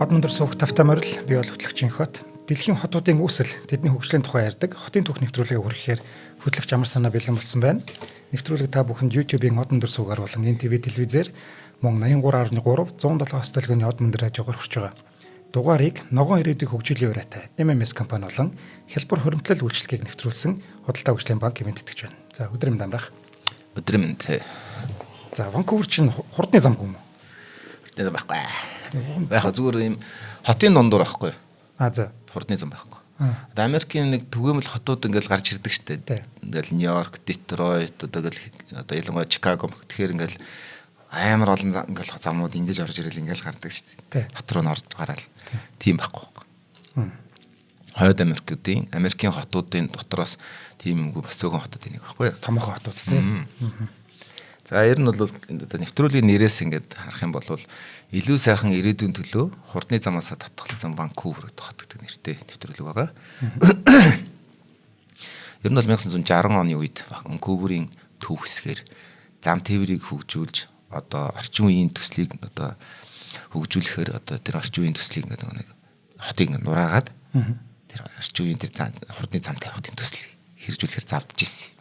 Од өндөр суух тавтай морил, би бол хөтлөгчийн хот. Дэлхийн хотуудын үүсэл, тэдний хөгжлийн тухай ярьдаг хотын түүх нэвтрүүлгийг хүргэхээр хөтлөгч амар санаа бэлэн болсон байна. Нэвтрүүлэг та бүхэнд YouTube-ийн Од өндөр суугаар болон NTV телевизээр мөн 83.3 107 төлгөөний Од өндөр радиогоор хүрч байгаа. Дугаарыг Ногоон ирээдүйн хөгжлийн уриатай MMS компани болон Хялбар хуримтлал үйлчлэгийг нэвтрүүлсэн Худалдаа хөгжлийн банк ивээн тэтгэж байна. За, өдрийн мэнд амрах. Өдрийн мэнд. За, Ванкувер чинь хурдны зам юм уу? Хурдны зам байхгүй. Яг зүгээр ийм хотын дундуур байхгүй. А за. Хурдны зам байхгүй. Одоо Америкийн нэг түгээмэл хотууд ингээл гарч ирдэг штэ. Ингээл Нью-Йорк, Детройт, одоо ингээл одоо ялангуяа Чикаго. Тэгэхээр ингээл амар олон ингээл замнууд ингэж орж ирэл ингээл гардаг штэ. Хот руу н орж гараал. Тийм байхгүй. Хойд Америкуудын, Америкийн хотуудын дотроос тийм юмгүй бас цөөхөн хотууд нэг байхгүй. Томоохон хотууд тийм. За, ер нь бол одоо нэвтрүүлгийн нэрээс ингээд харах юм бол илүү сайхан ирээдүйн төлөө хурдны замаас татгалзсан Ванкувер гэдэг хот гэдэг нэртэй нэвтрүүлэг байгаа. Ер нь бол 1960 оны үед Ванкуверийн төв хэсгээр зам тээврийг хөгжүүлж, одоо орчин үеийн төслийг одоо хөгжүүлэхээр одоо тэр орчин үеийн төслийг ингээд нэг хотыг ингээд нураагаад тэр орчин үеийн тэр хурдны зам тавих тийм төсөл хэрэгжүүлэхээр завдаж ирсэн.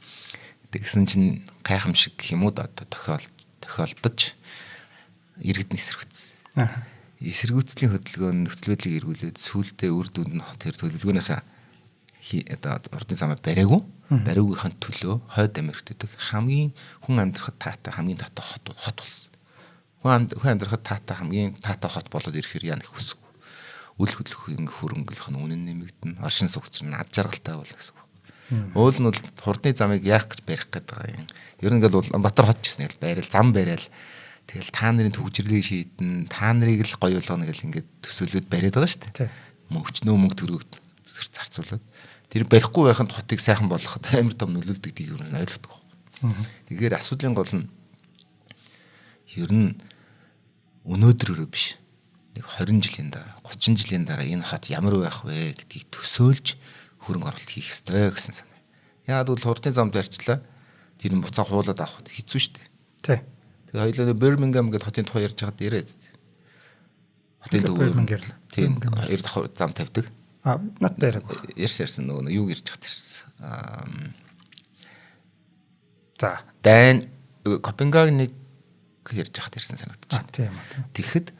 Тэгсэн чинь гайхамшиг гэх юм уу да, одоо тохиолдож иргэд нь эсэргүүцсэн. Эсэргүүцлийн хөдөлгөөн нөхцөл байдлыг эргүүлээд сүүлдээ үр дүнд нь тэр төлөвлөгөөнөөс одоо хурдны замаа бариагүй. Бариугийнхын төлөө Хойд Америкт гэдэг хамгийн хүн амьдрахад таатай хамгийн таатай хот болсон. Хүн амьдрахад таатай хамгийн таатай хот болоод ирэхээр яа нэх хүсэв. Үл хөдлөх хөрөнгөх нь үнэн нэмэгдэнэ. Оршин суугч нь ад жаргалтай болно гэсэн үг. Уул нь бол хурдны замыг яах гэж барих гээд байгаа юм. Ер нь ингээл Улаанбаатар хот ч гэсэн ингээл барайл зам барайл. Тэгэл та нарын төгжрлийг шийдэн, та нарыг л гоё болгоно гэл ингээд төсөөлөд бариад байгаа шүү дээ. Мөнгөчнөө мөнгө төрөг зарцуулаад. Тэр барихгүй байханд хотыг сайхан болгоход амар том нөлөөлдөг гэдгийг ер нь ойлгодог. Тэгэхээр асуудлын гол нь ер нь өнөөдрөөрөө биш. Нэг 20 жилийн дараа, 30 жилийн дараа энэ хот ямар байх вэ гэдгийг төсөөлж хөрөнгө оруулалт хийх ёстой гэсэн санаа. Яагаад гэвэл хурдны замд барьчлаа. Тэр нь буцаа хуулаад авах хэцүү шүү дээ. Тий. Тэгээ хоёулаа Бирмингем гэдэг хотын тухай ярьж байхад яриа зү. Хотын төв. Тийм. Хоёр давхар зам тавьдаг. А надтай яриаг. Ярьсан нөгөө юу ярьж байхад ярьсан. За. Дайн Копенгагеныг ярьж байхад ярьсан санагдчих. А тийм. Тэгэхэд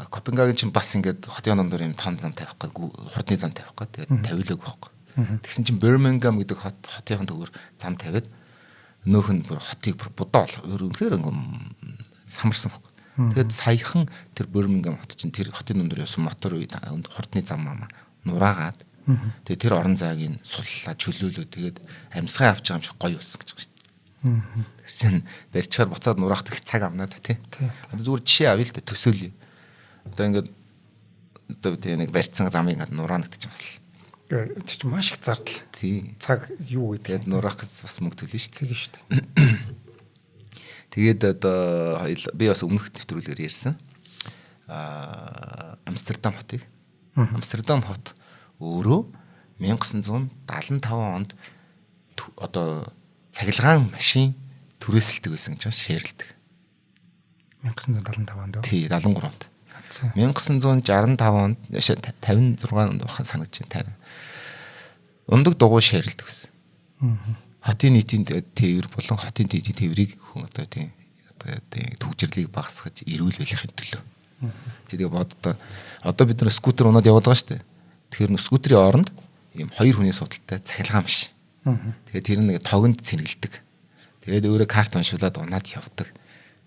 Копенгаген чинь бас ингээд хотын дундуур юм том зам тавих гээд хурдны зам тавих гээд тэгээд тавилаагүй байхгүй. Тэгсэн чинь Бирмингем гэдэг хот хотын төвөр зам тавиад нөөх нь бүр хотыг бүр будаа бол үнэхээр ингээд самарсан байхгүй. Тэгээд саяхан тэр Бирмингем хот чинь тэр хотын дундуур явсан мотор хурдны зам маа нураагаад тэгээд тэр орон зайг нь суллаа чөлөөлөө тэгээд амьсгаа авч байгаа юм шиг гоё болсон гэж байгаа шүү дээ. Тэр чинь барьчаар буцаад нураах их цаг авнаа та тий. Одоо зүгээр жишээ авъя л да, төсөөлье. Одоо ингээд одоо тий нэг барьцсан замыг ингээд нураана гэдэг чинь бас л. Тэр чинь маш их зардал. Тий. Цаг юу гэдэг. Тэгээд нураах гэж бас мөнгө төлнө шүү дээ. Тийм шүү дээ. Тэгээд одоо би бас өмнөх нэвтрүүлгээр ярьсан. Амстердам хотыг. Амстердам хот өөрөө 1975 онд одоо цахилгаан машин түрээсэлдэг байсан гэж шеэрлдэг. 1975 онд. Тий, 73 онд. 1965 онд 56 онд бахан санагдаж байна. Ундаг дугуй шеэрлдэг байсан. Хотын нийтийн тээвэр болон хотын нийтийн тээврийг хүн одоо тийм одоо тийм төгжрлийг багасгаж эрүүл байхын төлөө. Тэгээ боддоо одоо бид нар скутер унаад яваад байгаа шүү дээ. Тэгэхээр скутерийн оронд ийм хоёр хүний суудалтай цахилгаан машин. Тэгээд тэр нэг тогонд цэнгэлдэг. Тэгээд өөрөө карт уншуулад унаад явдаг.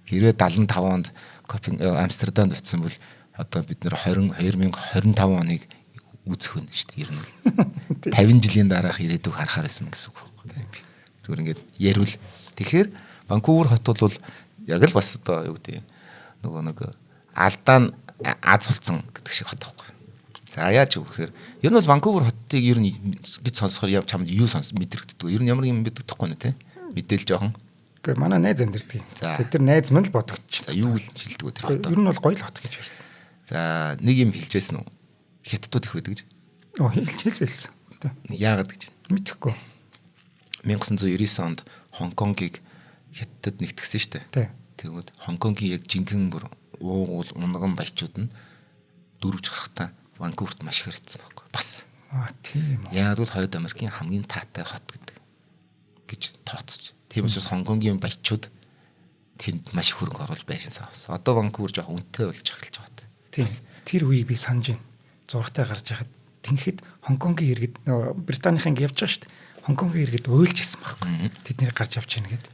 Хэрвээ 75 онд Амстердамд очисон бол одоо бид нэр 2025 оныг үзэх хүн шүү дээ. Ер нь 50 жилийн дараах ирээдүг харахаар байсан гэсэн үг байхгүй. Зүгээр ингээд ярил. Тэгэхээр Ванкувер хот бол яг л бас одоо юу гэдэг нөгөө нэг алдаа нь аз болсон гэдэг шиг хот байхгүй. За яаж вэ гэхээр ер нь бол Ванкувер хотыг ер нь гэж сонсохоор чамд юу сонс мэдрэгддэг вэ? Ер нь ямар юм мэдэгдэхгүй нэ тий? Мэдээл жоохон. Гэхдээ манай найз амьдэрдэг. Тэд тэр найз мань л бодогдчих. За юу гэж хэлдэг вэ тэр хотоо? Ер нь бол гоё л хот гэж ярьдаг. За нэг юм хэлжсэн үү? Хятадууд их байдаг гэж. Оо хэлсэн. Яагаад гэж? Мэдэхгүй. 1999 онд Хонконгийг Хятадд нэгтгсэн шүү дээ. Тэгвэл Хонконгийн яг жинхэнэ бүр уугуул унган баячууд нь дөрвж гарахтаа Ванкуверт маш их хэрцсэн байхгүй. Бас. Аа, тийм үү. Яг бол Хойд Америкийн хамгийн таатай хот гэдэг гэж тооцож. Тийм учраас Хонконгийн баячууд тэнд маш их хөрөнгө оруулж байшин авсан. Одоо Ванкувер жоох үнэтэй болж эхэлж байгаа. Тийм. Тэр үеийг би санаж байна. Зурагтай гарч яхад тэнхэд Хонконгийн иргэд Британийн ингэ явж байгаа шүү дээ. Хонконгийн иргэд уйлж исэн байхгүй. Тэд нэр гарч явж байна гэд.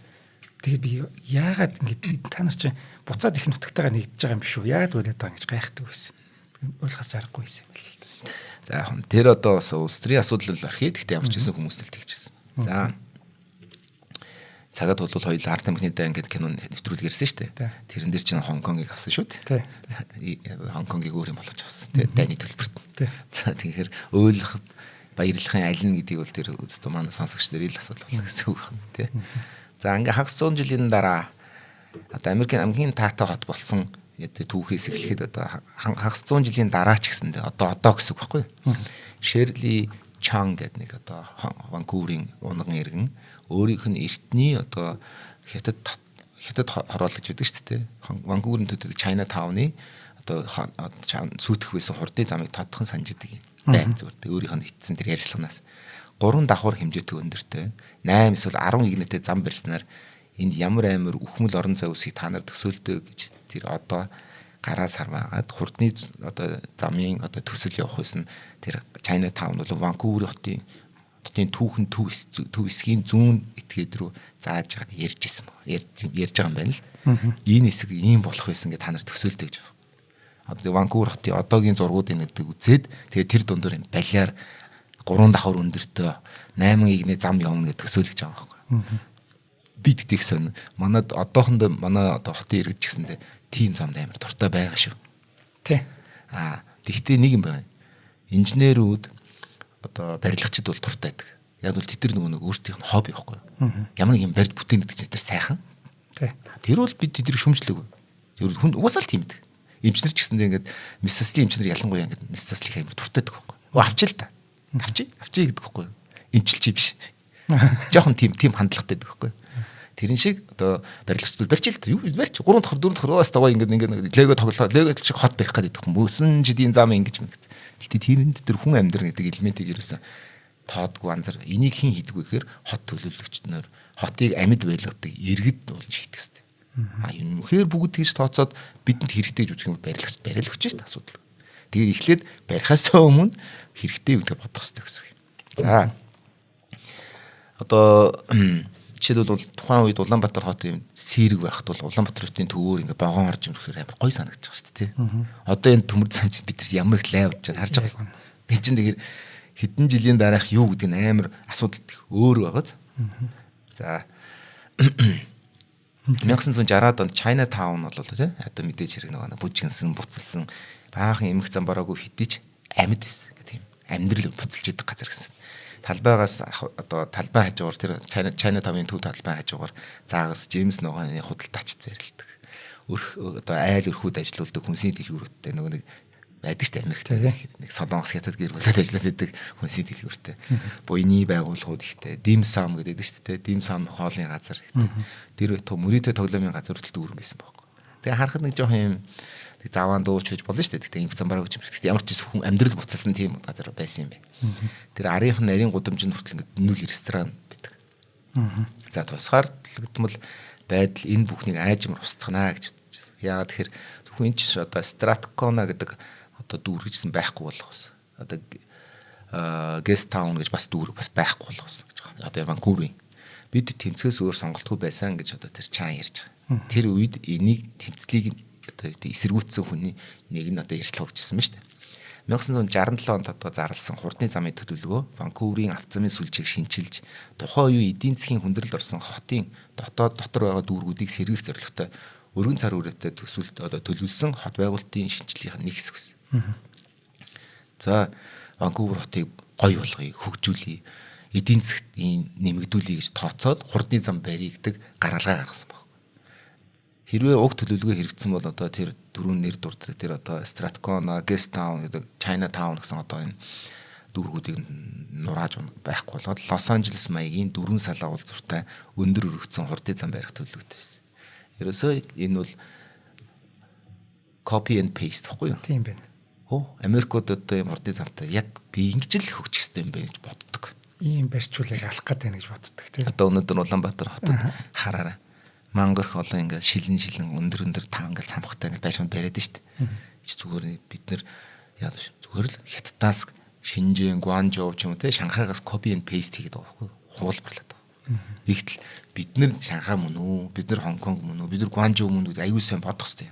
Тэгээд би яагаад ингэ та нар чинь буцаад их нутагтайгаа нэгдэж байгаа юм биш үү? Яагаад уйлаад байгаа гэж гайхдаг байсан. Уйлахаас аргагүй байсан юм л. За яг нь тэр одоо бас улс төрийн асуудал бол орхиё. Гэхдээ ямар ч гэсэн хүмүүс л тэгчихсэн. За цагаад бол хоёул ард тамхины дай ингээд кино нэвтрүүлэг ирсэн шүү дээ. Тэрэн дээр чинь Хонконгийг авсан шүү дээ. Хонконгийг өөр юм болгож авсан тий. Дайны төлбөрт. За тэгэхээр уйлах баярлахын аль нь гэдгийг бол тэр үзтөө манай сонсогч нар ил асуудал болно гэсэн үг байна тий. За ингээ хагас 100 жилийн дараа одоо Америкийн хамгийн таатай хот болсон түүхээс эхлэхэд одоо хагас 100 жилийн дараа ч гэсэндээ одоо гэсэн үг байхгүй юу? Шерли Чан гэдэг нэг одоо Ванкуверийн унган иргэн өөрийнх нь эртний одоо хятад хороол гэж байдаг шүү дээ. Ванкуверийн төдөө Чайна тауны одоо сүйтгэх байсан хурдны замыг тодхон санаж идэг юм байна зүгээр. Өөрийнх нь итсэн тэр ярьцлаганаас 3 давхар хэмжээтэй өндөртэй 8 эсвэл 10 игнэтэй зам барьснаар энд ямар амар үхмэл орон зай үсгийг та нар төсөөлтөө гэж тэр одоо гараа сарваагаад хурдны одоо замын одоо төсөл явах байсан тэр Чайна таун бол Ванкувер хотын түүхэн төв хэсгийн зүүн этгээд рүү зааж хагаад ярьж исэн баг. Ярьж байгаа юм байна л. Энэ хэсэг ийм болох байсан гэж та нар төсөөлдөг гэж байна. Одоо Ванкувер хотын одоогийн зургуудыг нэгдэг үзээд тэгээ тэр дундуур юм балиар 3 давхар өндөртөө 8 игнэ зам явна гэж төсөөлөж байгаа байхгүй. Би тэгтэх сонь. Манад одоохондоо манай одоо хотын иргэд ч гэсэндээ тийм замд амар дуртай байгаа шүү. Тий. Аа тэгтээ нэг юм байна. Инженерүүд одоо барилгачид бол дуртай байдаг. Яг бол тэд нар нөгөө нэг өөрсдийнх нь хобби байхгүй юу? Ямар нэг юм барьж бүтээн гэдэг чинь тэр сайхан. Тий. Тэр бол бид тэднийг шүмжлэв. Тэр хүн угаасаа л тийм гэдэг. Эмчнэр ч гэсэндээ ингээд мис заслын эмчнэр ялангуяа ингээд мис заслыг амар дуртай байдаг байхгүй юу? Авчил та. Авчи гэдэг байхгүй юу? Эмчилч биш. Жохон тийм хандлагатай байдаг байхгүй юу? Тэрэн шиг одоо барилгачдууд барьж л юу барьч 3 давхар 4 давхар өөс таваа ингээд ингээд лего тоглоо лего шиг хот барих гэдэг юм. Мөсөн жилийн зам ингэж мэгц. Гэтэ тэрэнд тэр хүн амьдрах гэдэг элементийг ерөөсөн тоодгүй анзар. Энийг хэн хийдэггүй гэхээр хот төлөөлөгчднөр хотыг амьд байлгадаг иргэд бол шийдэх хэрэгтэй. А юм үнэхээр бүгд тэгж тооцоод бидэнд хэрэгтэй гэж үзэх юм барилгач бариул өгч шүү дээ асуудал. Тэгэхээр эхлээд барихаасаа өмнө хэрэгтэй юу гэдгийг бодох хэрэгтэй гэсэн үг. За одоо жишээлбэл бол тухайн үед Улаанбаатар хот юм сэрэг байхад бол Улаанбаатар хотын төвөөр ингээ вагон орж ирэхээр амар гоё санагдаж байгаа шүү дээ. Одоо энэ төмөр зам чинь бид нар ямар их лай болж харж байгаа юм. Би чинь тэгэхээр хэдэн жилийн дараах юу гэдэг нь амар асуудал өөр байгааз. За 1960-ад онд China Town бол тий одоо мэдээж хэрэг нөгөө бүжгэнсэн буцалсан баахан эмх зам бараагүй хэдий ч амьд байсан гэх тийм амьдрал буцалж идэг газар гэсэн. Талбайгаас одоо талбай хажуугаар тэр China Town-ын төв талбай хажуугаар заагас Джеймс ногооны худалдаачд барилдаг. Өрх одоо айл өрхүүд ажилуулдаг хүнсийн дэлгүүрүүдтэй нөгөө нэг байдаг шүү дээ Америкт нэг Солонгос хятад гэр бүлүүд ажиллаад байдаг хүнсийн дэлгүүртэй. Буйны байгууллагууд ихтэй Dim Sum гэдэг шүү дээ. Dim Sum хоолны газар ихтэй. Тэр мөрийтэй тоглоомын газар хүртэл дүүрэн байсан байхгүй. Тэгээ харахад нэг жоохон юм тэг заваан дууч гэж болно шүү дээ. Тэгтээ инх замбараа гэж юм. Тэгтээ ямар ч хүн амьдрал буцаасан тийм газар байсан юм байна. Тэр арийнх нь нарийн гудамжинд хүртэл ингээд нүл ресторан байдаг. За тусгаарлагдмал байдал энэ бүхнийг аажмар устгана гэж бодож байна. Яагаад тэгэхээр зөвхөн энэ ч одоо Strathcona гэдэг одоо дүүргэжсэн байхгүй болох байсан. Одоо Guest Town гэж бас дүүрэг бас байхгүй болох байсан гэж байгаа. Одоо Ванкуверийн бид тэмцгээс өөр сонголтгүй байсан гэж одоо тэр Чан ярьж байгаа. Тэр үед энийг тэмцлийг одоо эсэргүүцсэн хүний нэг нь одоо ярьцлага өгч ирсэн ба шүү дээ. 1967 онд одоо зарласан хурдны замын төлөвлөгөө Ванкуверийн автозамын сүлжээг шинчилж тухайн үеийн эдийн засгийн хүндрэл орсон хотын дотоод дотор байгаа дүүргүүдийг сэргийх зорилготой өргөн цар хүрээтэй төсөлд одоо төлөвлөсөн хот байгуулалтын шинжилгээний нэг хэсэг байсан. За Ванкувер хотыг гоё болгоё, хөгжүүлье, эдийн засгийн нэмэгдүүлье гэж тооцоод хурдны зам барья гэдэг гаргалгаа гаргасан баг. Хэрвээ уг төлөвлөгөө хэрэгжсэн бол одоо тэр дөрвөн нэр дурддаг тэр одоо Strathcona, Guest Town гэдэг China Town гэсэн одоо энэ дүүргүүдийг нурааж байхгүй болоод Лос Анжелес маягийн дөрвөн салаа уулзууртай өндөр өргөцсөн хурдны зам барих төлөвлөгөөтэй байсан. Ерөөсөө энэ бол copy and paste гэхгүй юу? Тийм байна. Хөө Америкууд одоо юм урдны замтай яг би ингэж л хөгжих хэрэгтэй юм байна гэж боддог. Ийм барьчуулыг алах гээд байна гэж боддог тийм. Одоо өнөөдөр Улаанбаатар хотод хараарай. Мангар их олон ингээд шилэн шилэн өндөр өндөр таа ингээд цамхтай ингээд байшин бариад нь шүү дээ. Чи зүгээр бид нэр яа зүгээр л Хятадаас Шинжэн, Гуанчжоу ч юм уу те Шанхайгаас copy and paste хийгээд байгаа байхгүй хуулбарлаад байгаа. Нэгтэл бид нэр Шанхай мөн үү, бид нэр Хонконг мөн үү, бид нэр Гуанчжоу мөн үү гэдэг аюул сайн бодох хэрэгтэй.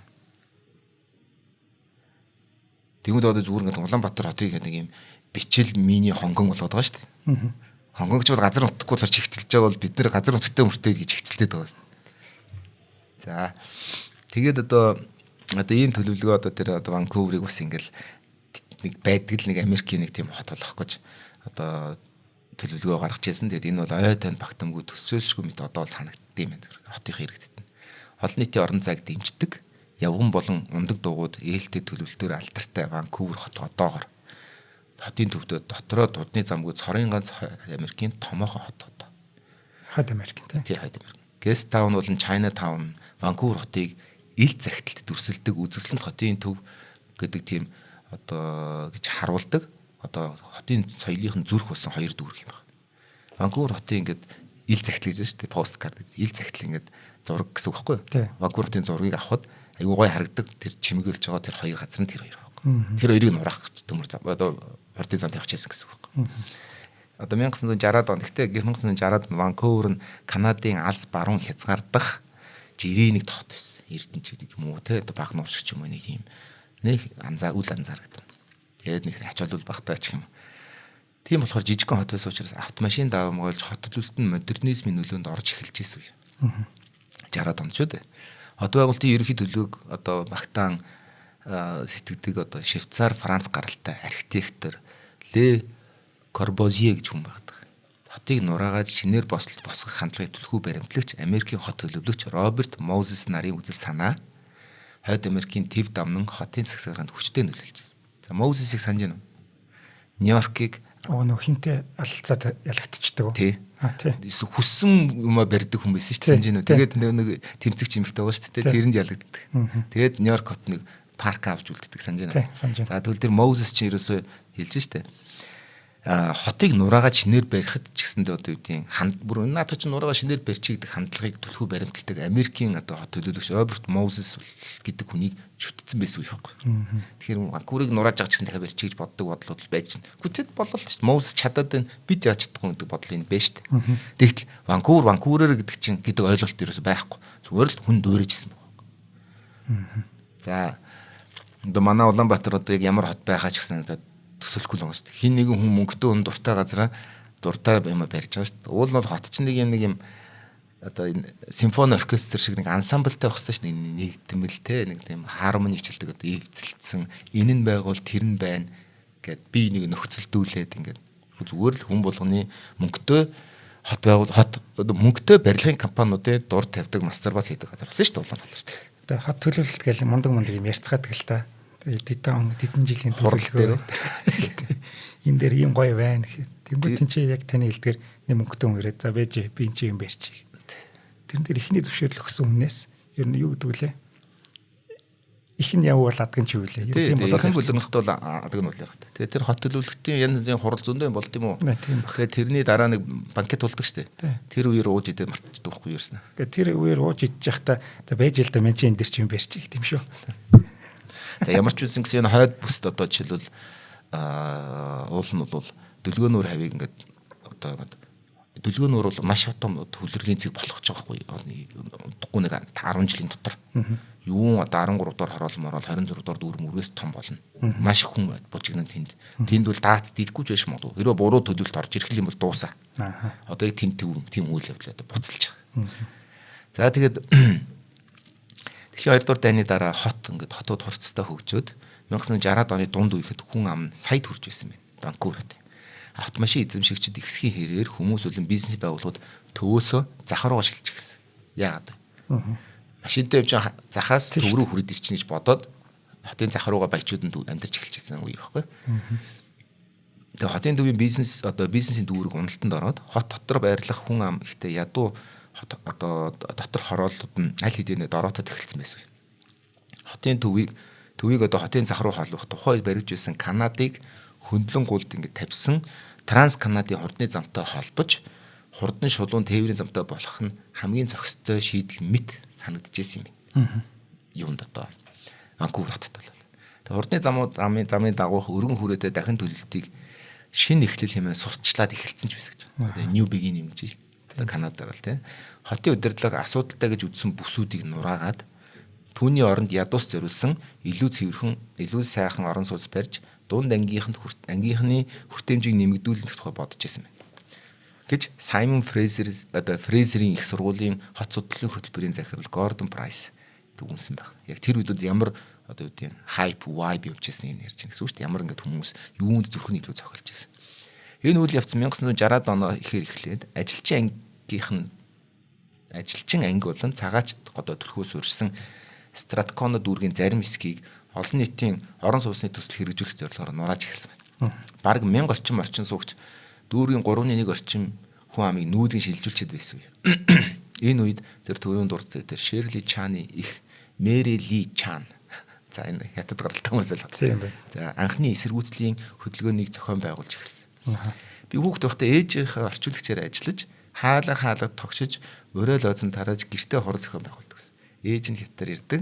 Тэгмэд одоо зүгээр ингээд Улаанбаатар хотыг нэг юм бичил мини Хонконг болгоод байгаа шүү дээ. Хонконг ч бол газар нутаггүй болохоор чигтэлж байгаа бол бид нэр газар нутагтай мөртэй гэж чигтэлтэй байгаа юм. За тэгээд одоо ийм төлөвлөгөө одоо тэр одоо Ванкуверыг бас ингээл нэг байдаг л нэг Америкийн нэг тийм хот болох гэж одоо төлөвлөгөө гаргаж ирсэн. Тэгээд энэ бол ой тойнд багтамгүй төсөөлшгүй мэт одоо л санагддсан юм байна. Хотын хэрэгтэд нь. Олон нийтийн орон зайг дэмждэг явган болон ундаг дугуйд ээлтэй төлөвлөлтөөр алдартай Ванкувер хот одоогор хотын төвдөө дотроо дудны замгүй цорын ганц Америкийн томоохон хот одоо. Хойд Америк тийм. Тий, Хойд Америк. Gastown болон Chinatown Ванкувер хотыг ил захидалд дүрсэлдэг үзэсгэлэнт хотын төв гэдэг тийм одоо гэж харуулдаг. Одоо хотын соёлынх нь зүрх болсон хоёр дүүрэг юм байна. Ванкувер хотын ингээд ил захидал гэж байна шүү дээ. Postcard гэж ил захидал ингээд зураг гэсэн үг байхгүй юу? Ванкувер хотын зургийг авахад айгуу гой харагдаг тэр чимэглэж байгаа тэр хоёр газар нь тэр хоёр байхгүй. Тэр хоёрыг нураах гэж төмөр зам одоо хурдын зам тавьчихсан гэсэн үг байхгүй. Одоо 1960-ад он гэхдээ 1960-ад Ванкувер нь Канадын алс баруун хязгаар дах жирийн нэг тот байсан. Эрдэнэ ч гэдэг юм уу те одоо баг нуур шиг ч юм уу нэг юм нэг анзаа үл анзаардаг. Тэгээд нэг ач холбогдол багтаа ч юм. Тийм болохоор жижигхэн хот байсан учраас автомашин давамгайлж хот төлөлт нь модернизмын нөлөөнд орж эхэлж ирсэн үе. 60-ад онд шүү дээ. Хот байгуулалтын ерөнхий төлөвлөгөөг одоо багтаан сэтгэдэг одоо Швейцар, Франц гаралтай архитектор Ле Корбозье гэж хүн байдаг. Хотыг нураагаад шинээр босгох хандлагыг түлхүү баримтлагч Америкийн хот төлөвлөгч Роберт Мозес нарын үзэл санаа Хойд Америкийн төв дамнан хотын сагсаарханд хүчтэй нөлөөлж байсан. За Мозесийг санаж байна уу? Нью-Йоркийг нөх хинтээ алалцаад ялагдчихдаг. Тий. Хүссэн юмаа барьдаг хүн байсан шүү дээ. Санаж байна уу? Тэгээд нэг тэмцэгч эмэгтэй байгаа шүү дээ. Тэрэнд ялагддаг. Тэгээд Нью-Йорк хот нэг парк авч үлддэг санаж байна. За тэгвэл тэр Мозес чинь ерөөсөө хэлж штэ. Хотыг нураагаад шинээр барихад ч гэсэндээ одоо юу гэдгийг бүр наадах чинь нураагаа шинээр барьчих гэдэг хандлагыг түлхүү баримталдаг Америкийн одоо хот төлөөлөгч Роберт Мозес гэдэг хүнийг шүтсэн байсан үе байхгүй. Тэгэхээр Ванкуверыг нурааж байгаа ч гэсэн дахиад барьчих гэж боддог бодлууд байж чинь. Гэхдээ болол шүү дээ. Мозес чадаад байна. Бид яаж чадахгүй гэдэг бодол энэ байна шүү дээ. Тэгтэл Ванкувер Ванкуверээр гэдэг чинь гэдэг ойлголт ерөөсөй байхгүй. Зүгээр л хүн дөөрэж исэн байна. За одоо манай Улаанбаатар одоо яг ямар хот байхаа ч гэсэн одоо төсөөлөхгүй л байгаа шүү дээ. Хин нэгэн хүн мөнгөтэй хүн дуртай газараа дуртай юм барьж байгаа шүү дээ. Уул нь бол хот чинь нэг юм нэг юм одоо энэ симфони оркестр шиг нэг ансамбльтай байх хэрэгтэй шүү дээ. Нэгдмэл те нэг тийм хармони хичээлдэг одоо эвцэлдсэн энэ нь байгуул тэр нь байна гэд би нэг нөхцөлдүүлээд ингээд зүгээр л хүн болгоны мөнгөтэй хот байгуул хот одоо мөнгөтэй барилгын компаниудын дур тавьдаг мастер бас хийдэг газар болсон шүү дээ Улаанбаатар шүү дээ. Одоо хот төлөвлөлт гэл мундаг мундаг юм ярьцгаадаг л та. Тэдэн тэдэн жилийн төлөвлөгөө. Энэ дээр ийм гоё байна гэхэд. Тэнгүүд тэн чи яг таны хэлдгээр нэг мөнгөтэй хүн ирээд за байж би энэ чи юм барьчих. Тэрэн дээр эхний зөвшөөрөл өгсөн хүнээс ер нь юу гэдэг вүлээ? Их нь явуул адган чи үлээ. Юу тийм болол бүлэгнэлт бол адаг нь бол яг. Тэгээ тэр хот төлөвлөлтийн янз янзын хурал зөндөө болд юм уу? Тэгэхээр тэрний дараа нэг банкет болдог штэ. Тэр үеэр ууж идээд мартчихдаг байхгүй юу ерсэн. Тэгээ тэр үеэр ууж идэж байхдаа за байж л да мен чи энэ дэр чи юм барьчих тийм шүү. За ямар ч үсэн гэсэн энэ хойд бүст одоо жишээлбэл уул нь бол дөлгөөнүүр хавийг ингээд одоо ингээд дөлгөөнүүр бол маш том төвлөрлийн цэг болох гэж байгаа байхгүй удахгүй нэг 10 жилийн дотор. Юун одоо 13 дугаар хороол морол 26 дугаар дүүр мөргөөс том болно. Маш хүн бужигнан тэнд. Тэнд бол даац дийлэхгүй ч байж магадгүй. Хэрвээ буруу төлөвлөлт орж ирэх юм бол дуусаа. Одоо яг тэнд тийм үйл явдал одоо буцалж байгаа. За тэгээд дэлхийн 2 дугаар дайны дараа хот ингээд хотууд хурцтай хөгжөөд 1960-ад оны дунд үехэд хүн ам сая төрж байсан байна. Ванкуверт. Автомашин эзэмшигчид ихсхийн хэрээр хүмүүс болон бизнес байгууллагууд төвөөсөө зах руугаа шилжиж гисэн. Яагаад вэ? Машинтай явж байгаа захаас төв рүү хүрээд ирчихнэ гэж бодоод хотын зах руугаа баячууд нь амьдарч эхэлж байсан үе байхгүй. Тэгээ хотын төвийн бизнес одоо бизнесийн дүүрэг уналтанд ороод хот дотор байрлах хүн ам ихтэй ядуу хот одоо дотор хорооллууд нь аль хэдийнэ дороотод эхэлсэн байсан. Хотын төвийг Төвийг одоо хотын зах руу холбох тухай баригдж байсан Канадыг хөндлөн гулд ингэ тавьсан Транс Канадын хурдны замтай холбож хурдан шулуун тээврийн замтай болох нь хамгийн зохистой шийдэл мэт санагдчихсэн юм байна. Юунд одоо Ванкувер хотод бол. Тэгээ хурдны замууд замын дагуух өргөн хүрээтэй дахин төлөлтийг шинэ эхлэл хэмээн сурталчлаад эхэлсэн ч байсан гэж. Одоо New Beginning гэж одоо Канадаар бол тий. Хотын удирдлага асуудалтай гэж үзсэн бүсүүдийг нураагаад түүний оронд ядуус зориулсан илүү цэвэрхэн, илүү сайхан орон сууц барьж дунд ангийнханд ангийнхны хүртээмжийг нэмэгдүүлэх тухай бодож байсан байна гэж Саймон Фрейзер одоо Фрейзерийн их сургуулийн хот судлалын хөтөлбөрийн захирал Гордон Прайс дүгнсэн байх. Яг тэр үед ямар одоо юу гэдэг hype vibe явж байсныг ярьж байна гэсэн үг шүү дээ. Ямар ингээд хүмүүс юунд зүрхний илүү зохиолж байсан. Энэ үйл явц 1960-аад оноо ихээр эхлээд ажилчин ангийнх нь ажилчин анги болон цагаач одоо төрхөөс урьсан Стратконо дүүргийн зарим хэсгийг олон нийтийн орон сууцны төсөл хэрэгжүүлэх зорилгоор нурааж эхэлсэн байна. Бараг 1000 орчим орчин суугч дүүргийн 3.1 орчим хүн амыг нүүдгийн шилжүүлчихэд байсан үе. Энэ үед тэр төрийн дурдсан тэр Шерли Чаны их Мэри Ли Чан. За энэ хятад гаралтай хүмүүс л. Тийм байна. За анхны эсэргүүцлийн хөдөлгөөнийг зохион байгуулж эхэлсэн. Би хүүхэд байхдаа ээжийнхээ орчуулагчаар ажиллаж хаалга хаалга тогшиж морил озон тарааж гэртээ хурал зохион байгуулдаг гэсэн. Ээж нь хятадаар ирдэг.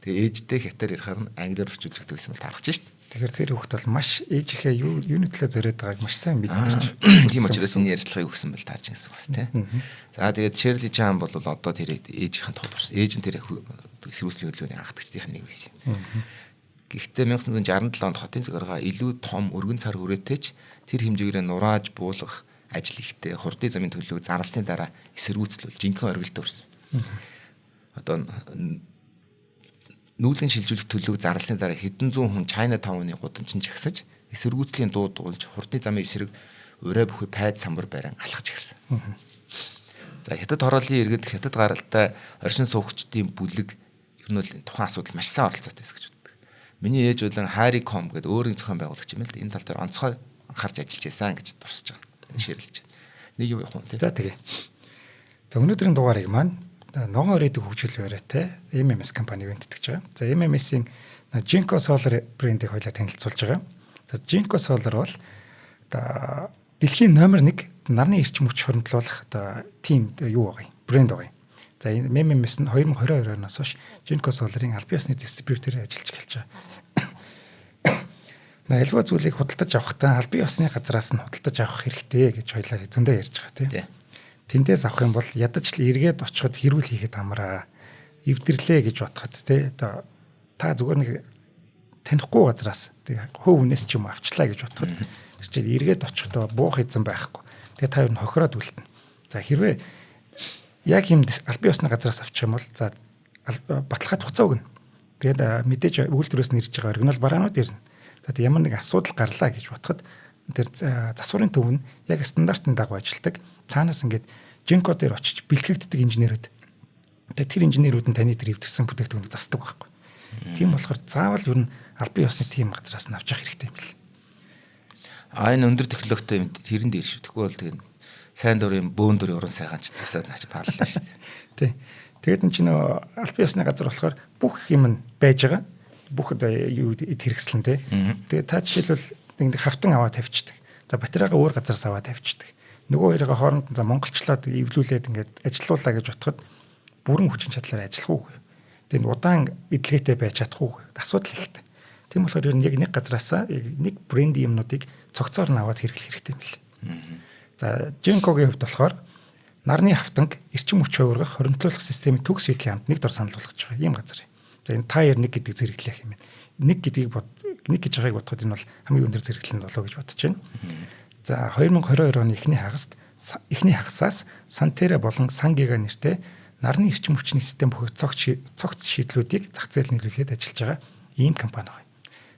Тэгээ ээжтэй хятадаар ярихаар нь англиар орчуулж өгдөг гэсэн бол таарах чинь шүү дээ. Тэгэхээр тэр хүүхэд бол маш ээжийнхээ юуны төлөө зориод байгааг маш сайн мэдэрч. Тийм учраас энэ ярилцлагыг өгсөн бол таарч гэсэн бас тий. За тэгээд Шерли Чан бол одоо тэр ээжийнхэн тухайд дурсан. Ээж нь тэр эсэргүүцлийн хөдөлгөөний анхдагчдын нэг байсан юм. Гэхдээ 1967 онд хотын захиргаа илүү том өргөн цар хүрээтэй ч тэр хэмжээгээр нурааж буулгах ажил ихтэй хурдын замын төлөвлөгөөг зарласны дараа эсэргүүцэл бол жинхэнэ оргилд өрсөн. Одоо нүүлгэн шилжүүлэх төлөвлөгөөг зарласны дараа хэдэн зуун хүн China Town-ы гудамжинд жагсаж эсэргүүцлийн дуу дуулж хурдны замын эсрэг урай бүхий пайд самбар барин алхаж эхэлсэн. За хятад хорооллын иргэд хятад гаралтай оршин суугчдын бүлэг ер нь бол тухайн асуудал маш сайн оролцоотой байсан гэж боддог. Миний ээж болон Harry Com гэдэг өөрийн зохион байгуулагч юм л да. Энэ тал дээр онцгой анхаарч ажиллаж байсан гэж дурсаж байгаа. Ширлэж. Нэг юм явах юм тий. За тэгээ. За өнөөдрийн дугаарыг маань ногоон өрөөдөг хөгжил бариатай MMS компани ивент тэтгэж байгаа. За MMS-ийн Jinko Solar брендийг хоёлаа танилцуулж байгаа. За Jinko Solar бол одоо дэлхийн номер 1 нарны эрчим хүч хоригдлуулах одоо тим юу байгаа юм? Брэнд байгаа юм. За энэ MMS нь 2022 оноос хойш Jinko Solar-ын албан ёсны дистрибьюторээр ажиллаж эхэлж байгаа. Альва зүйлийг худалдаж авахдаа албан ёсны газраас нь худалдаж авах хэрэгтэй гэж хоёлаа зөндөө ярьж байгаа тийм. Тэндээс авах юм бол ядаж л эргээд очиход хэрүүл хийхэд амраа. Эвдэрлээ гэж бодоход тий одоо та зүгээр нэг танихгүй газраас тэг хувь хүнээс ч юм авчлаа гэж бодоход тэр чинь эргээд очихдоо буух эзэн байхгүй. Тэгээ та ер нь хохироод үлдэнэ. За хэрвээ яг юм албан ёсны газраас авчих юм бол за баталгаа хугацаа өгнө. Тэгээд мэдээж үйлдвэрээс нь ирж байгаа оригинал бараанууд ирнэ. За тэг ямар нэг асуудал гарлаа гэж бодоход тэр засварын төв нь яг стандартын дагуу ажилладаг. Цаанаас ингээд Jinko дээр очиж бэлтгэгддэг инженерүүд. Тэгээд тэр инженерүүд нь таны тэр эвдэрсэн бүтээгдэхүүнийг засдаг байхгүй. Тийм болохоор заавал ер нь албан ёсны тийм газраас нь авч явах хэрэгтэй юм бэл. А энэ өндөр технологитой юм тэрэн дээр шүү. Тэгэхгүй бол тэр сайн дурын бөөн дурын уран сайхан ч засаад наач пааллаа шүү дээ. Тий. Тэгээд эн чинь албан ёсны газар болохоор бүх юм нь байж байгаа. Бүх одоо юу эд хэрэгслэн тий. Тэгээд та жишээлбэл нэг хавтан аваад тавьчихдаг. За батарейгаа өөр газараас аваад тавьчихдаг. Нөгөө хоёроо хооронд за монголчлоод эвлүүлээд ингээд ажилуулаа гэж бодоход бүрэн хүчин чадлаар ажиллах уугүй. Тэгээд удаан эдлгээтэй байж чадах уугүй. Асуудал ихтэй. Тийм болохоор ер нь яг нэг газраасаа яг нэг брендийн юмнуудыг цогцоор нь аваад хэрэглэх хэрэгтэй юм бэл. За Jinko-гийн хувьд болохоор нарны хавтанг эрчим хүч хувиргах, хоригдлуулах системийн төгс шийдлийн хамт нэг дор санал болгож байгаа ийм газар. За энэ Tier 1 гэдэг зэрэглэх юм байна. Нэг гэдгийг нэг гэж байгааг бодоход энэ бол хамгийн өндөр зэрэглэл нь болоо гэж бодож байна. За 2022 оны эхний хагасаас Santera болон Sangiga нэртэй нарны эрчим хүчний систем бүхий цогц шийдлүүдийг зах зээл нийлүүлээд ажиллаж байгаа ийм компани байна.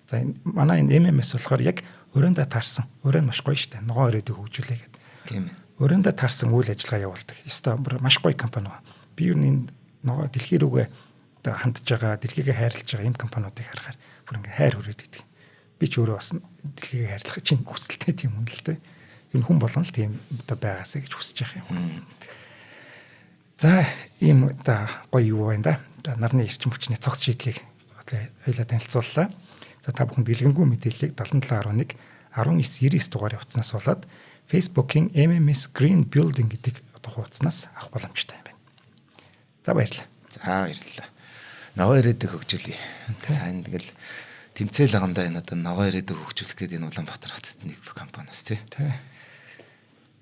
За энэ манай энэ MMS болохоор яг өрөөндөө таарсан. Өрөө нь маш гоё штэ. Ногоон өрөөдөө хөгжүүлээ гэдэг. Тийм ээ. Өрөөндөө таарсан үйл ажиллагаа явуулдаг. Ёстой маш гоё компани байна. Би юу энэ ногоо дэлхий рүүгээ одоо хандж байгаа, дэлхийгээ хайрлаж байгаа ийм компаниудыг харахаар бүр ингээ хайр хүрээд идэг. Би ч өөрөө бас дэлхийгээ хайрлах чинь хүсэлтэй тийм хүн л дээ. Ер нь хүн болгон л тийм одоо байгаасаа гэж хүсэж явах юм. За ийм одоо гоё юу байна да. Нарны эрчим хүчний цогц шийдлийг хөтлөө хоёлаа танилцууллаа. За та бүхэн дэлгэнгүй мэдээллийг 77.1 1999 дугаарын утаснаас болоод Facebook-ийн MMS Green Building гэдэг одоо хуудаснаас авах боломжтой юм байна. За баярлалаа. За баярлалаа. Ногоо ирээдүйг хөгжүүлье. За энэ тэгэл тэмцээл байгаа юм да, энэ одоо ногоо ирээдүйг хөгжүүлэх гэдэг энэ Улаанбаатар хотод нэг компаниас тий. Тий.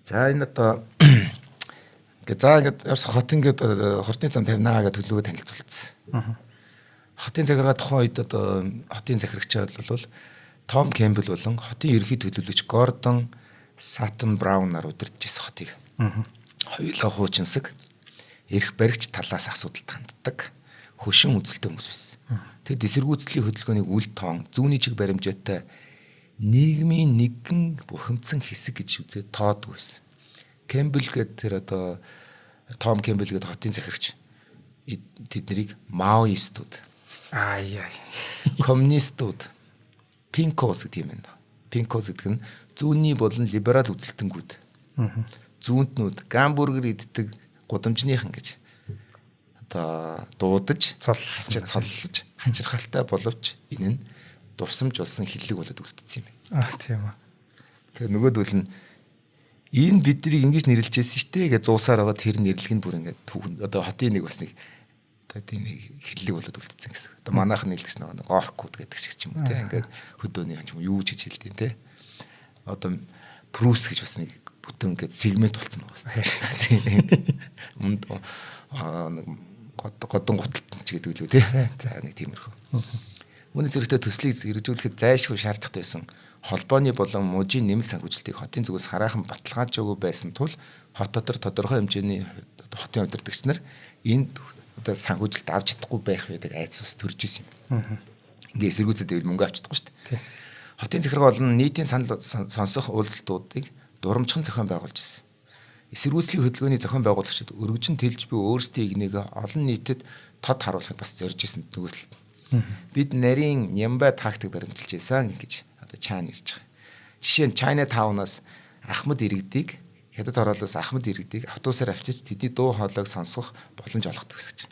За энэ одоо ингээ за ингээд явсан хот ингээд хурдны зам тавина гэдэг төлөвлөгөө танилцуулсан. Хотын захиргаа тухайн үед одоо хотын захирагч бол Том Кэмпбелл болон хотын ерөнхий төлөөлөгч Гордон Сатон Браунаар удирдах байсан хотыг. Хоёулаа хуучинсаг, эрх баригч талаас асуудалд ханддаг, хөшин үзэлтэй хүмүүс байсан. Тэд эсэргүүцлийн хөдөлгөөнийг үл тоон, зүүнний чиг баримжаатай нийгмийн нэгэн бухимдсан хэсэг гэж үзээд тоодгүй байсан. Кэмпбелл гэдэг тэр одоо Том Кэмпбелл гэдэг хотын захирагч тэднийг маоистууд, Аа яа. коммунистууд, pinkos гэдэг юм байна. Pinkos гэдэг нь зүүнний болон либерал үзэлтэнгүүд. Зүүнтнүүд, гамбургер иддэг гудамжныхан гэж одоо дуудаж Цоллсон. цоллож хачирхалтай боловч энэ нь дурсамж болсон хиллэг болоод үлдсэн юм байна. Аа тийм үү. Тэгээ нөгөөдөл нь энэ биднийг ингэж нэрлэж байсан шүү дээ гэж зуусаар байгаа тэр нэрлэг нь бүр ингээд түүхэн одоо хотын нэг бас нэг одоо тийм нэг хиллэг болоод үлдсэн гэсэн. Одоо манайхан нэрлэгч нэг оркууд гэдэг шиг ч юм уу те, ингээд хөдөөний юм юу ч гэж хэлдэг те. Одоо Прус гэж бас нэг бүтэн ингээд сегмент болсон байгаа бас. Тийм. Өмнөд нэг годон гуталт ч гэдэг лүү те. За нэг тиймэрхүү. Үүний зэрэгтэй төслийг хэрэгжүүлэхэд зайлшгүй шаардлагатай байсан холбооны болон мужийн нэмэлт санхүүжилтийг хотын зүгээс хараахан баталгаажаагүй байсан тул хот дотор тодорхой хэмжээний хотын удирдагч нар энд одоо санхүүжилт авч чадахгүй байх гэдэг айдас бас төрж исэн юм. Ингээ эсэргүүцээд байвал мөнгө авч чадахгүй шүү дээ. Хотын захиргаа болон нийтийн санал сонсох уулзалтуудыг дурамжхан зохион байгуулж ирсэн. Эсэргүүцлийн хөдөлгөөний зохион байгуулагчид өргөжин тэлж буй өөрсдийн игнийг олон нийтэд тод харуулахыг бас зорж исэн нөгөө талд. Бид нарийн нямбай тактик баримталж байсан гэж одоо Чан ирж байгаа. Жишээ нь China Town-аас Ахмад иргэдийг хятад хороолоос Ахмад иргэдийг автобусаар авчирч тэдний дуу хоолойг сонсох боломж олгодог гэж.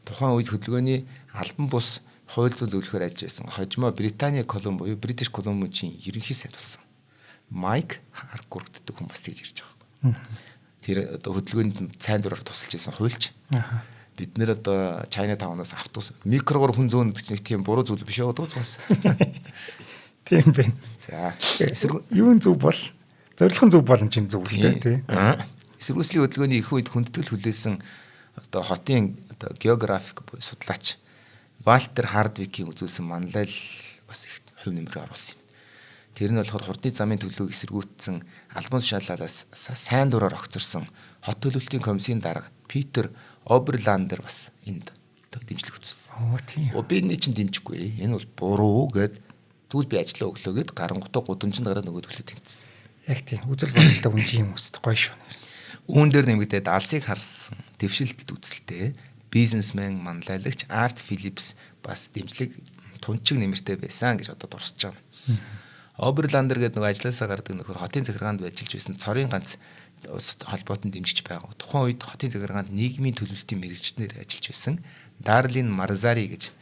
Тухайн үед хөдөлгөөний албан бус хууль зүйн зөвлөхөөр ажиллаж байсан хожимоо Британий Колумб буюу British Columbia-ийн ерөнхий сайд болсон. Майк Харкур гэдэг хүн бас тэгж ирж байгаа. Тэр одоо хөдөлгөөнд сайн дураар тусалж байсан хуульч. Бид нэр одоо China Town-аас автобус микрогоор хүн зөөнөдөг чинь нэг тийм буруу зүйл биш яваад байгаа бас. Тийм байна. За Юун зөв бол зорилго нь зөв бол чинь зөв л дээ тий. Эсэргүүцлийн хөдөлгөөний их үед хүндэтгэл хүлээсэн одоо хотын одоо географик буюу судлаач Валтер Хардвикийн үзүүлсэн манлайл бас их хувь нэмрээ оруулсан юм. Тэр нь болохоор хурдны замын төлөвийг эсэргүүцсэн албан тушаалаас сайн дураар огцорсон хот төлөвлөлтийн комиссийн дарга Питер Оберландер бас энд дэмжлэг үзүүлсэн. Оо тийм. Би энэ чинь дэмжихгүй. Энэ бол буруу гэд тэгвэл би ажиллаа өглөө гэд гарангуудаа гудамжинд гараад нөгөө төлөө тэнцсэн. Яг тийм. Үзэл бодолтой үнжин юм үст гоё шүү. Үүн дээр нэмэгдээд алсыг харсан дэвшилтэд үзэлтэй бизнесмен манлайлагч Арт Филипс бас дэмжлэг тунчиг нэмэртэй байсан гэж одоо дурсаж байгаа. Оберландер гэдэг нөгөө ажилласаа гардаг нөхөр хотын захиргаанд ажиллаж байсан цорын ганц холбоотон дэмжиж байгаа. Тухайн үед хотын захиргаанд нийгмийн төлөвлөлтийн мэргэжлээр ажиллаж байсан Дарлин Марзари гэж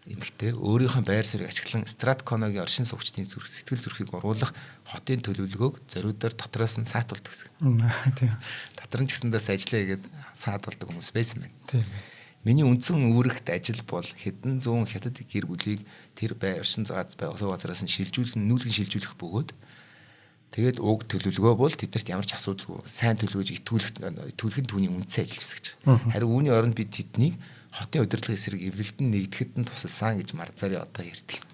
эмэгтэй өөрийнхөө байр суурийг ашиглан Стратконогийн оршин суугчдын зүрх сэтгэл зүрхийг уруулах хотын төлөвлөгөөг зориудаар дотроос нь саатуулдаг гэсэн. Тийм. Дотор нь ч гэсэндээс ажиллаа хийгээд саатуулдаг хүмүүс байсан байна. Тийм. Миний үндсэн үүрэгт ажил бол хэдэн зуун хятад гэр бүлийг тэр бай оршин суу газараас нь шилжүүлэн нүүлгэн шилжүүлэх бөгөөд тэгээд уг төлөвлөгөө бол тэднэрт ямар ч асуудалгүй сайн төлөвлөж итгүүлэх нь түүний үндсэн ажил хэсэг гэж. Харин үүний оронд бид тэднийг хотын удирдлагын эсрэг эвлэлтэн нэгдэхэд нь тусалсан гэж Марзари одоо ярьдаг.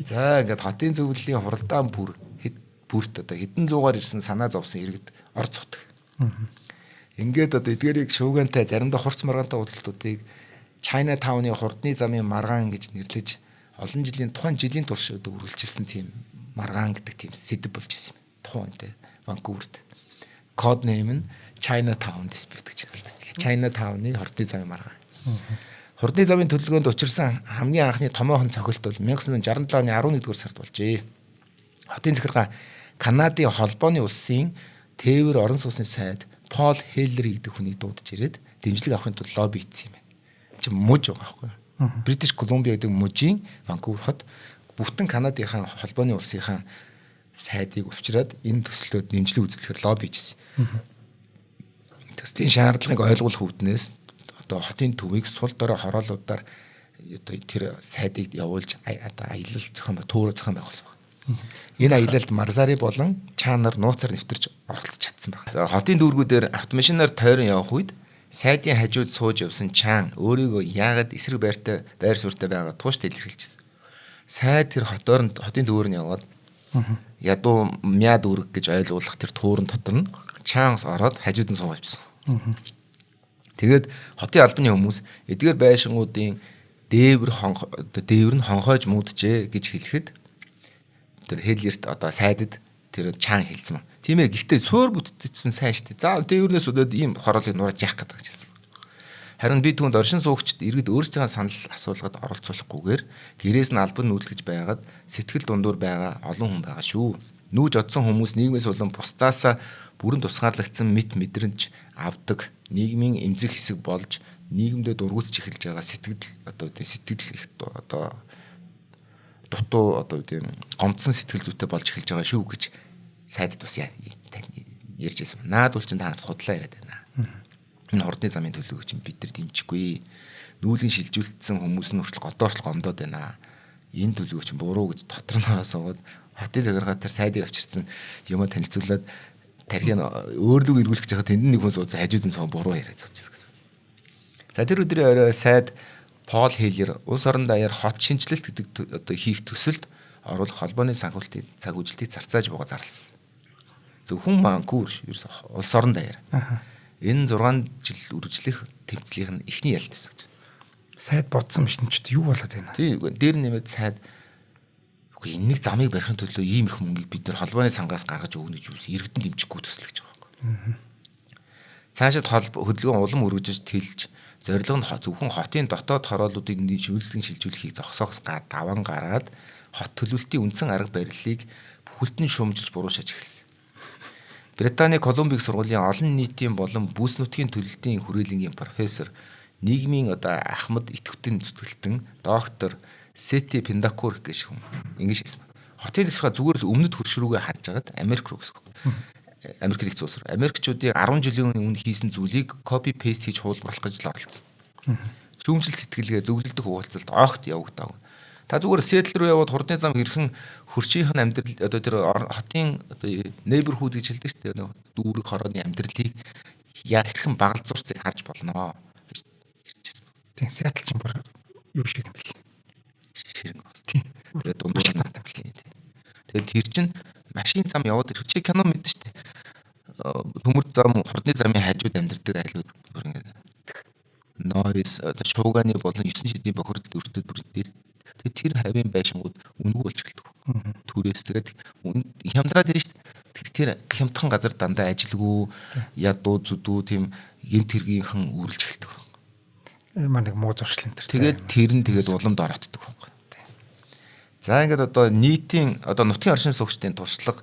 За ингээд хотын зөвлөлийн хуралдаан бүр бүрт одоо хэдэн зуугаар ирсэн санаа зовсон иргэд ор цутаг. Ингээд одоо эдгээрийг шуугантай заримдаа хурц маргаантай уулзалтуудыг China Town-ы хурдны замын маргаан гэж нэрлэж олон жилийн тухайн жилийн турш одоо үргэлжилсэн тийм маргаан гэдэг тийм сэдэв болж ирсэн юм. Тухайн үнтэй Ванкуверт. Код нейм нь China Town dispute гэж нэрлэдэг. China Town-ы хурдны замын маргаан. Хурдны замын төлөвлөгөөнд учирсан хамгийн анхны томоохон цохилт бол 1967 оны 11-р сард болжээ. Хотын захиргаа Канадын холбооны улсын тээвэр орон сууцны сайд Пол Хеллер гэдэг хүнийг дуудаж ирээд дэмжлэг авахын тулд лобби хийсэн юм байна. Чи муж байгаа байхгүй юу? British Columbia гэдэг мужийн Ванкувер хот бүтэн Канадынхаа холбооны улсынхаа сайдыг учраад энэ төслөөд нэмжлэг үзүүлэхээр лобби хийжсэн. Төслийн шаардлагыг ойлгуулах үүднээс одоо хотын төвийг сул дорой хороолуудаар одоо тэр сайдыг явуулж одоо аялал зохион төөрөө зохион байгуулсан байна. Энэ аялалд Марзари болон Чанар нууцаар нэвтэрч оролцож чадсан байна. За хотын дүүргүүдээр автомашинаар тойрон явах үед сайдын хажууд сууж явсан Чан өөрийгөө яагаад эсрэг байртай байр суурьтай байгаа тууштай илэрхийлжсэн. Сайд тэр хотоор нь хотын төвөр нь яваад ядуу мя дүүрэг гэж ойлгуулах тэр туурын дотор нь Чанс ороод хажууд нь суугаа явчихсан. Тэгээд хотын албаны хүмүүс эдгээр байшингуудын дээвэр дээвэр нь хонхойж мууджээ гэж хэлэхэд тэр Хеллерт одоо сайдад тэр Чан хэлсэн ба. Тийм ээ, гэхдээ суур бүтдсэн сайн шүү дээ. За дээврнээс өдөөд ийм хороолыг нурааж яах гэдэг гэж хэлсэн. Харин би түүнд оршин суугчид иргэд өөрсдийнхөө санал асуулгад оролцуулахгүйгээр гэрээс нь албан нүүлгэж байгаад сэтгэл дундуур байгаа олон хүн байгаа шүү. Нүүж одсон хүмүүс нийгмээс болон бусдаасаа бүрэн тусгаарлагдсан мэт мэдрэмж авдаг нийгмийн эмзэг хэсэг болж нийгэмдээ дургуутж эхэлж байгаа сэтгэл одоо сэтгэл их одоо дутуу одоо тийм гомдсон сэтгэл зүйтэй болж эхэлж байгаа шүү гэж сайдд бас ярьж байсан. Наад бол чинь та нарт худлаа яриад байна. Энэ хурдны замын төлөвийг чинь бид нар дэмжихгүй. Нүүлгэн шилжүүлсэн хүмүүс нь хүртэл годоорч гомдоод байна. Энэ төлөвөө чинь буруу гэж дотор нь суугаад хотын захиргаа тэр сайдыг авчирсан юмаа танилцуулаад тархийг өөрлөгөө эргүүлэх гэж байхад тэнд нэг хүн суудсан хажууд нь суу буруу яриад суучихсан гэсэн. За тэр өдрийн орой сайд Пол Хейлер улс орон даяар хот шинжилэлт гэдэг одоо хийх төсөлд оруулах холбооны санхүүжилтийн цаг үжилтийг зарцааж бугаа зарласан. Зөвхөн Ванкувер ерөөс улс орон даяар. Энэ 6 жил үргэлжлэх тэмцлийнх нь эхний ялт байсан гэж. Сайд бодсон биш нь ч юу болоод байна. Тийм, дээр нэмээд сайд үгүй энэ нэг замыг барихын төлөө ийм их мөнгийг бид нар холбооны сангаас гаргаж өгнө гэж юус иргэдэн дэмжихгүй төсөл гэж байгаа байхгүй. Цаашид хөдөлгөөн улам өргөжж тэлж зорилго нь зөвхөн хотын дотоод хорооллуудыг шүүлтэн шилжүүлэхийг зогсоохоос даван гараад хот төлөвлөлтийн үндсэн арга барилыг бүхэлд нь шуумжилж буруушааж эхэлсэн. Британий Колумбик сургуулийн олон нийтийн болон бүс нутгийн төлөлтийн хүрээлэнгийн профессор, нийгмийн одоо ахмад идэвхтэн зүтгэлтэн доктор Сети Пендакур гэж хүн ингэж хэлсэн. Хотын төлөвлөгөө зүгээр л өмнөд хөрш рүүгээ харж агаад Америк руу гэсэн. Америк нэгдсэн улс руу. Америкчуудын 10 жилийн өмнө хийсэн зүйлийг copy paste хийж хуулбарлах гэж л оролцсон. Шүүмжил сэтгэлгээ зөвлөлдөх уулзалт огт явагдаагүй. Та зүгээр Сиэтл рүү яваад хурдны зам хэрхэн хөршийнх нь амьдрал одоо тэр хотын одоо neighborhood гэж хэлдэг шүү дээ. Дүүрэг хорооны амьдралыг яа хэрхэн багалзуурцыг харж болно гэж ярьчихсан. Тийм, Сиэтл ч бүр юу шиг юм бэл. Ширэнг. Тийм. Тэгээд дундуур замтай бэл. Тэгээд тэр чинь машин зам яваад ирэх чи кино мэдэн шүү дээ. Төмөр зам, хурдны замын хажууд амьдардаг айлууд бүр ингээд noise одоо шууганы болон 9 шидийн бохирдол өртөд бүр тэгээд тэр хавийн байшингууд үнэгүй болж эхэлдэг. Түрээс тэгээд хямдраад ирнэ шүү дээ. Тэр хямдхан газар дандаа ажилгүй, ядуу зүдүү тийм гэмт хэргийнхэн үүрлж эхэлдэг. Ямар нэг муу зуршил энэ төр. Тэгээд тэр нь тэгээд уламд ороотдог байхгүй. За ингээд одоо нийтийн одоо нутгийн оршин суугчдын туршлага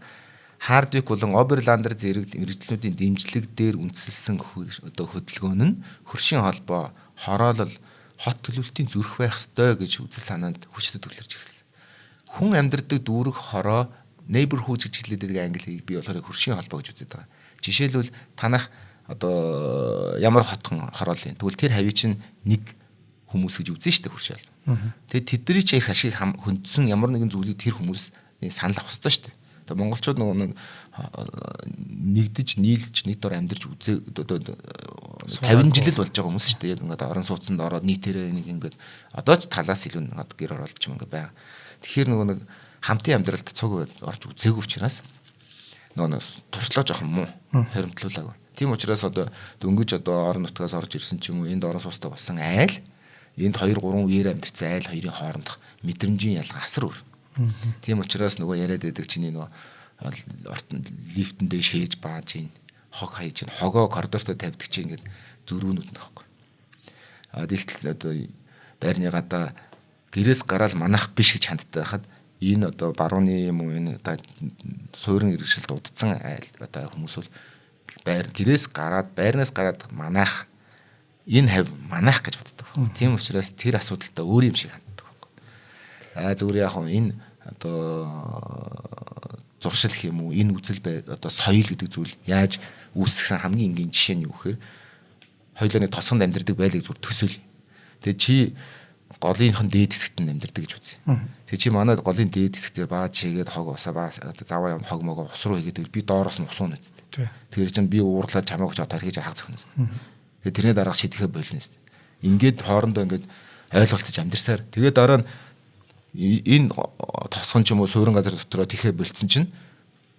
Хардвик болон Оберландер зэрэг мэргэжлүүдийн дэмжлэг дээр үндэслэсэн одоо хөдөлгөөн нь хөршийн холбоо, хороолол, хот төлөвлөлтийн зүрх байх ёстой гэж үзэл санаанд хүчтэй төвлөрч эхэлсэн. Хүн амьдардаг дүүрэг хороо neighborhood гэж хэлээд байдаг англиг би болохоор хөршийн холбоо гэж үздэг байгаа. Жишээлбэл танах одоо ямар хотхон хороолын тэгвэл тэр хавийг чинь нэг хүмүүс гэж үзэн штэ хөршийн холбоо. Тэгээд тэдний чи их ашиг хөндсөн ямар нэгэн зүйлийг тэр хүмүүсийн санал авах ёстой штэ. Одоо монголчууд нөгөө нэг нэгдэж нийлж нэг дор амьдарч үзээ одоо 50 жил л болж байгаа хүмүүс шүү дээ. Яг ингээд орон сууцнд ороод нийтээрээ нэг ингээд одоо ч талаас илүү нэг гэр оролж юм ингээд байгаа. Тэгэхээр нөгөө нэг хамтын амьдралд цуг орж үзээгүй учраас нөгөө нэг туршлага жоохон муу хоримтлуулаагүй. Тийм учраас одоо дөнгөж одоо орон нутгаас орж ирсэн ч юм уу энд орон сууцтай болсон айл энд 2 3 үеэр амьдарсан айл хоёрын хоорондох мэдрэмжийн ялгаа асар өөр. Тийм учраас нөгөө яриад байдаг чиний нөгөө ортон лифтэндээ шээж бааж ийн хог хаяж ин хогоо коридортой тавьдаг чи ингээд зөрүүнүүд нь байхгүй. А тэгтэл одоо байрны гадаа гэрээс гараал манах биш гэж хандтай байхад энэ одоо барууны юм уу энэ одоо суурин иргэшилд удцсан айл одоо хүмүүс бол байр гэрээс гараад байрнаас гараад манах Энэ хав манайх гэж боддог. Тийм учраас тэр асуудалтай өөр юм шиг ханддаг байхгүй. Аа зүгээр яг энэ одоо зуршил гэх юм уу, энэ үзэл одоо соёл гэдэг зүйл яаж үүсгэсэн хамгийн энгийн жишээ нь юу гэхээр хоёулаа нэг тосгонд амьдардаг байлыг зүгээр төсөөл. Тэгээ чи голынх нь дээд хэсэгт нь амьдардаг гэж үзье. Тэгээ чи манай голын дээд хэсэгтэр баа чигээд хог усаа баа заваа юм хог могоо ус руу хийгээд би доороос нь ус уuna үсттэй. Тэгэхээр чин би уурлаад чамайг очоод тархиж хаг зөхнө үсттэй. Тэгээ тэрний дараах шидэхэ болно үсттэй. Ингээд хоорондоо ингээд ойлголцож амьдарсаар тэгээ дараа нь энэ тосгон ч юм уу суурин газар дотроо тэхэ болцсон чинь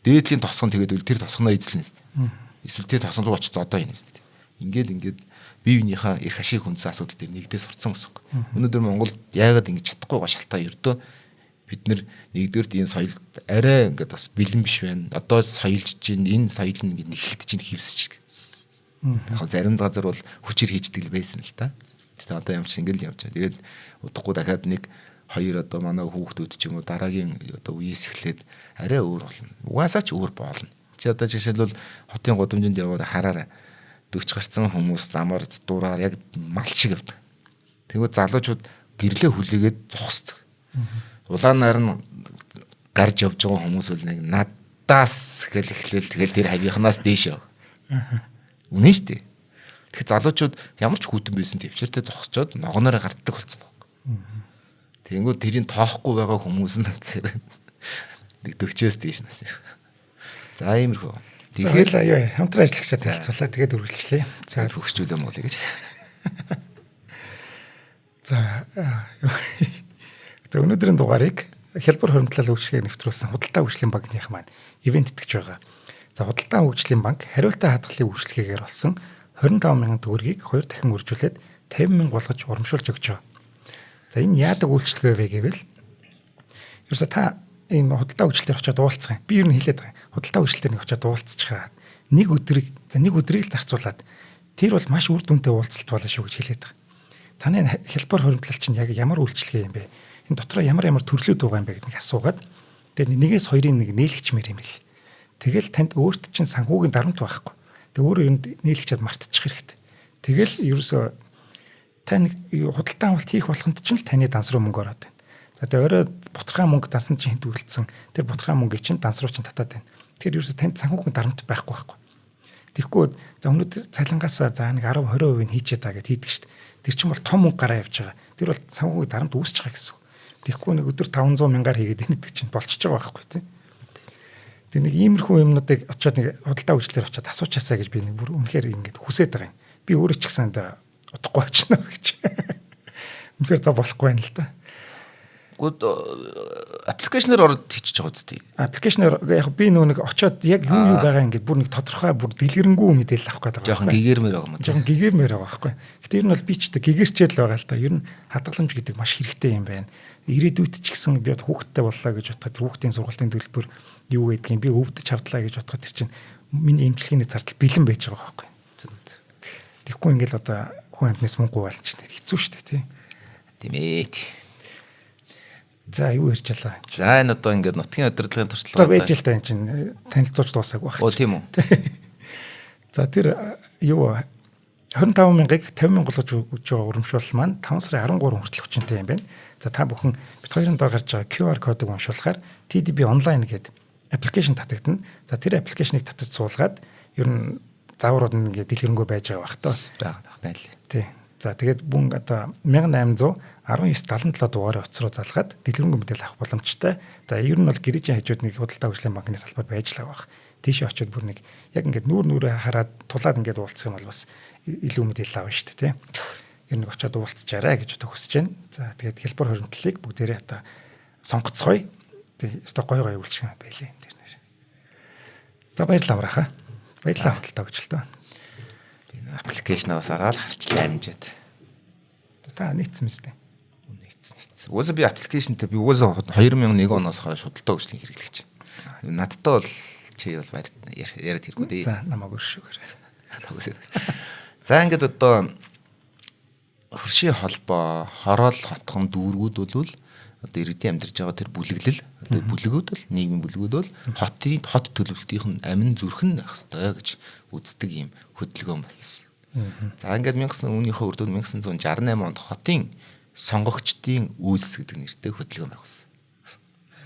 дээдлийн тосгон тэгээд үл тэр тосгоноо эзлэнэ үсттэй. Эсвэл тэр тосгон руу очиж зодоо хийнэ үсттэй. Ингээд бие биенийхээ эрх ашиг хүндсэн асуудал дээр нэгдээ сурцсан гэсэн үг. Өнөөдөр Монгол яагаад ингэж чадахгүй байгаа шалтгаан ердөө бид нэр нэгдүгээрт энэ соёлд арай ингээд бас бэлэн биш байна. Одоо соёлж чинь энэ соёл нь ингээд нэхэгдэж чинь хэвсэж. Яг зарим газар бол хүчээр хийждэг л байсан л та. Тэгээ одоо юм шиг ингээд л явж байгаа. Тэгээд удахгүй дахиад нэг хоёр одоо манай хүүхдүүд ч юм уу дараагийн одоо үеэс эхлээд арай өөр болно. Угаасаа ч өөр болно. Чи одоо жишээлбэл хотын гудамжинд яваад хараарай. 40 гарцсан хүмүүс замаар дураар яг мал шиг явдаг. Тэгвэл залуучууд гэрлээ хүлээгээд зогсдог. Улаанаар нь гарч явж байгаа хүмүүс бол нэг надаас гэл эхлээл тэгэл тэр хавийнхнаас дээш яв. Үнэн шүү дээ. Тэгэхээр залуучууд ямар ч хүйтэн байсан төвчээртэй зогсчоод ногоноороо гарддаг болсон баг. Тэнгүүд тэрийг тоохгүй байгаа хүмүүс нь гэхээр нэг 40-өөс дээш нас. За иймэрхүү. Тэгэхээр юу хамтран ажиллагчдад танилцуулаа. Тэгээд үргэлжлэе. За хөгжүүлээ муулъя гэж. За за өнөөдрийн дугаарыг хялбар хуримтлал үйлчилгээг нэвтрүүлсэн худалдаа хөгжлийн банкных маань ивент итгэж байгаа. За худалдаа хөгжлийн банк хариултаа хадгалын үйлчилгээгээр олсон 25 мянган төгрөгийг 2 дахин үржүүлээд 50 мянга болгож урамшуулж өгч байгаа. За энэ яадаг үйлчилгээ вэ гэвэл ерөөсө та ийм худалдаа хөгжлөөр очиод уулзах юм. Би ер нь хэлээд байгаа. Худалдаа хөгжлөөр нэг очиод уулзчихаа. Нэг өдрийг за нэг өдрийг л зарцуулаад тэр бол маш үр дүнтэй уулзалт болно шүү гэж хэлээд байгаа. Таны хялбар хуримтлал чинь яг ямар үйлчилгээ юм бэ? Энэ дотроо ямар ямар төрлүүд байгаа юм бэ гэдэг нэг асуугаад тэгээд нэгээс хоёрын нэг нийлэгчмээр юм бэл. Тэгэл танд өөрт чинь санхүүгийн дарамт байхгүй. Тэг өөрөө юунд нийлэгчээд мартчих хэрэгтэй. Тэгэл ерөөсөө тань худалдаа авалт хийх болгонд чинь л таны данс руу мөнгө ороод байна. За тэгээ орой бутархай мөнгө дансанд чинь хинт үлдсэн. Тэр бутархай мөнгийг чинь данс руу чинь татаад байна. Тэгэхээр ерөөсөө танд санхүүгийн дарамт байхгүй байхгүй. Тэгэхгүй за өнөөдөр цалингаасаа за нэг 10 20% нь хийчээ та гэд хийдэг шүү дээ. Тэр чинь бол том мөнгө гараа явж байгаа. Тэр бол санхүүгийн дарамт үүсэж байгаа гэсэн үг. Тэгэхгүй нэг өдөр 500 мянгаар хийгээд энэ чинь болчихж байгаа байхгүй тий. Тэр нэг иймэрхүү юмнуудыг очиод нэг худалдаа хөгжлөөр очиод асуучаасаа гэж би нэг бүр үнэхээр ингэж хүсээд байгаа юм. Би өөрөө ч гэсэн удахгүй очно гэж. Үнэхээр за болохгүй байна л да. Гүд аппликейшнээр ороод хийчихэж байгаа үстэй. Аппликейшнээр яг би нөө нэг очиод яг юу юу байгаа ингээд бүр нэг тодорхой бүр дэлгэрэнгүй мэдээлэл авах гэдэг байгаа. Жохон гэгэрмээр байгаа юм. Жохон гэгэрмээр байгаа байхгүй. Гэтэ ер нь бол би ч гэдэг гэгэрчээд л байгаа л та. Ер нь хадгаламж гэдэг маш хэрэгтэй юм байна. Ирээдүйд ч гэсэн би хүүхэдтэй боллоо гэж бодоход тэр хүүхдийн сургалтын төлбөр юу гэдгийг би өвдөж авдлаа гэж бодоход тэр чинь миний эмчилгээний зардал бэлэн байж байгаа байхгүй. Зөв зөв. Тэгэхгүй ингээл одоо хүн амьтнаас мөнгө гуйлж чинь хэцүү шүү дээ тий. Тийм ээ. За юу ярьж ялаа. За энэ одоо ингээд нутгийн удирдлагын туршлага. За байж л та энэ чинь танилцуулж дуусаагүй байх. Оо тийм үү. За тэр юу 25 мянгаыг 50 мянга болгож өгч байгаа урамшуулал маань 5 сарын 13 хүртэл хүчинтэй юм байна. За та бүхэн бит хоёрын доор гарч байгаа QR кодыг уншуулахаар TDB онлайн гэдэг аппликейшн татагдана. За тэр аппликейшнийг татаж суулгаад ер нь зааврууд нь ингээд дэлгэрэнгүй байж байгаа бах тоо. Байлаа. Тий. За тэгээд бүн одоо 1819 77 дугаарын утас руу залгаад дэлгэрэнгүй мэдээлэл авах боломжтой. За ер нь бол гэрээчийн хажууд нэг худалдаа хөгжлийн банкны салбар байж л байгаа бах. Тийшээ очиод бүр нэг яг ингээд нүүр нүрээ хараад тулаад ингээд уулзах юм бол бас илүү мэдээлэл авна шүү дээ тий. Ер нь очиод уулзчаарай гэж одоо хүсэж байна. За тэгээд хялбар хуримтлалыг бүгдээрээ одоо сонгоцгоё. Тэг өстой гой гой үйлчлэг байлээ энэ дэр нэр. За баярлалаа амрааха. Баярлалаа худалдаа хөгжилтөө. Би аппликейшнаас араад харчлаа амжаад. Та нийцсэн мэт. Нийцсэн. Угаасаа би аппликейшнтэй би угаасаа 2001 оноос хойш худалдаа хөгжлийн хэрэглэгч. Надтай бол чи бол баяр яриад хэрэггүй дээ. За намайг өршөөгөөрэй. Тагсаа. За ингээд одоо хөршийн холбоо, хороол хотхон дүүргүүд бол одоо иргэдийн амьдарч байгаа тэр бүлэглэл одоо бүлгүүд бол нийгмийн бүлгүүд бол хотын хот төлөвлөлтийнх нь амин зүрх нь байх ёстой гэж үздэг юм хөдөлгөөн болсон. За ингээд 1900-ийнхөө үр дүнд 1968 онд хотын сонгогчдын үйлс гэдэг нэртэй хөдөлгөөн байгуулсан.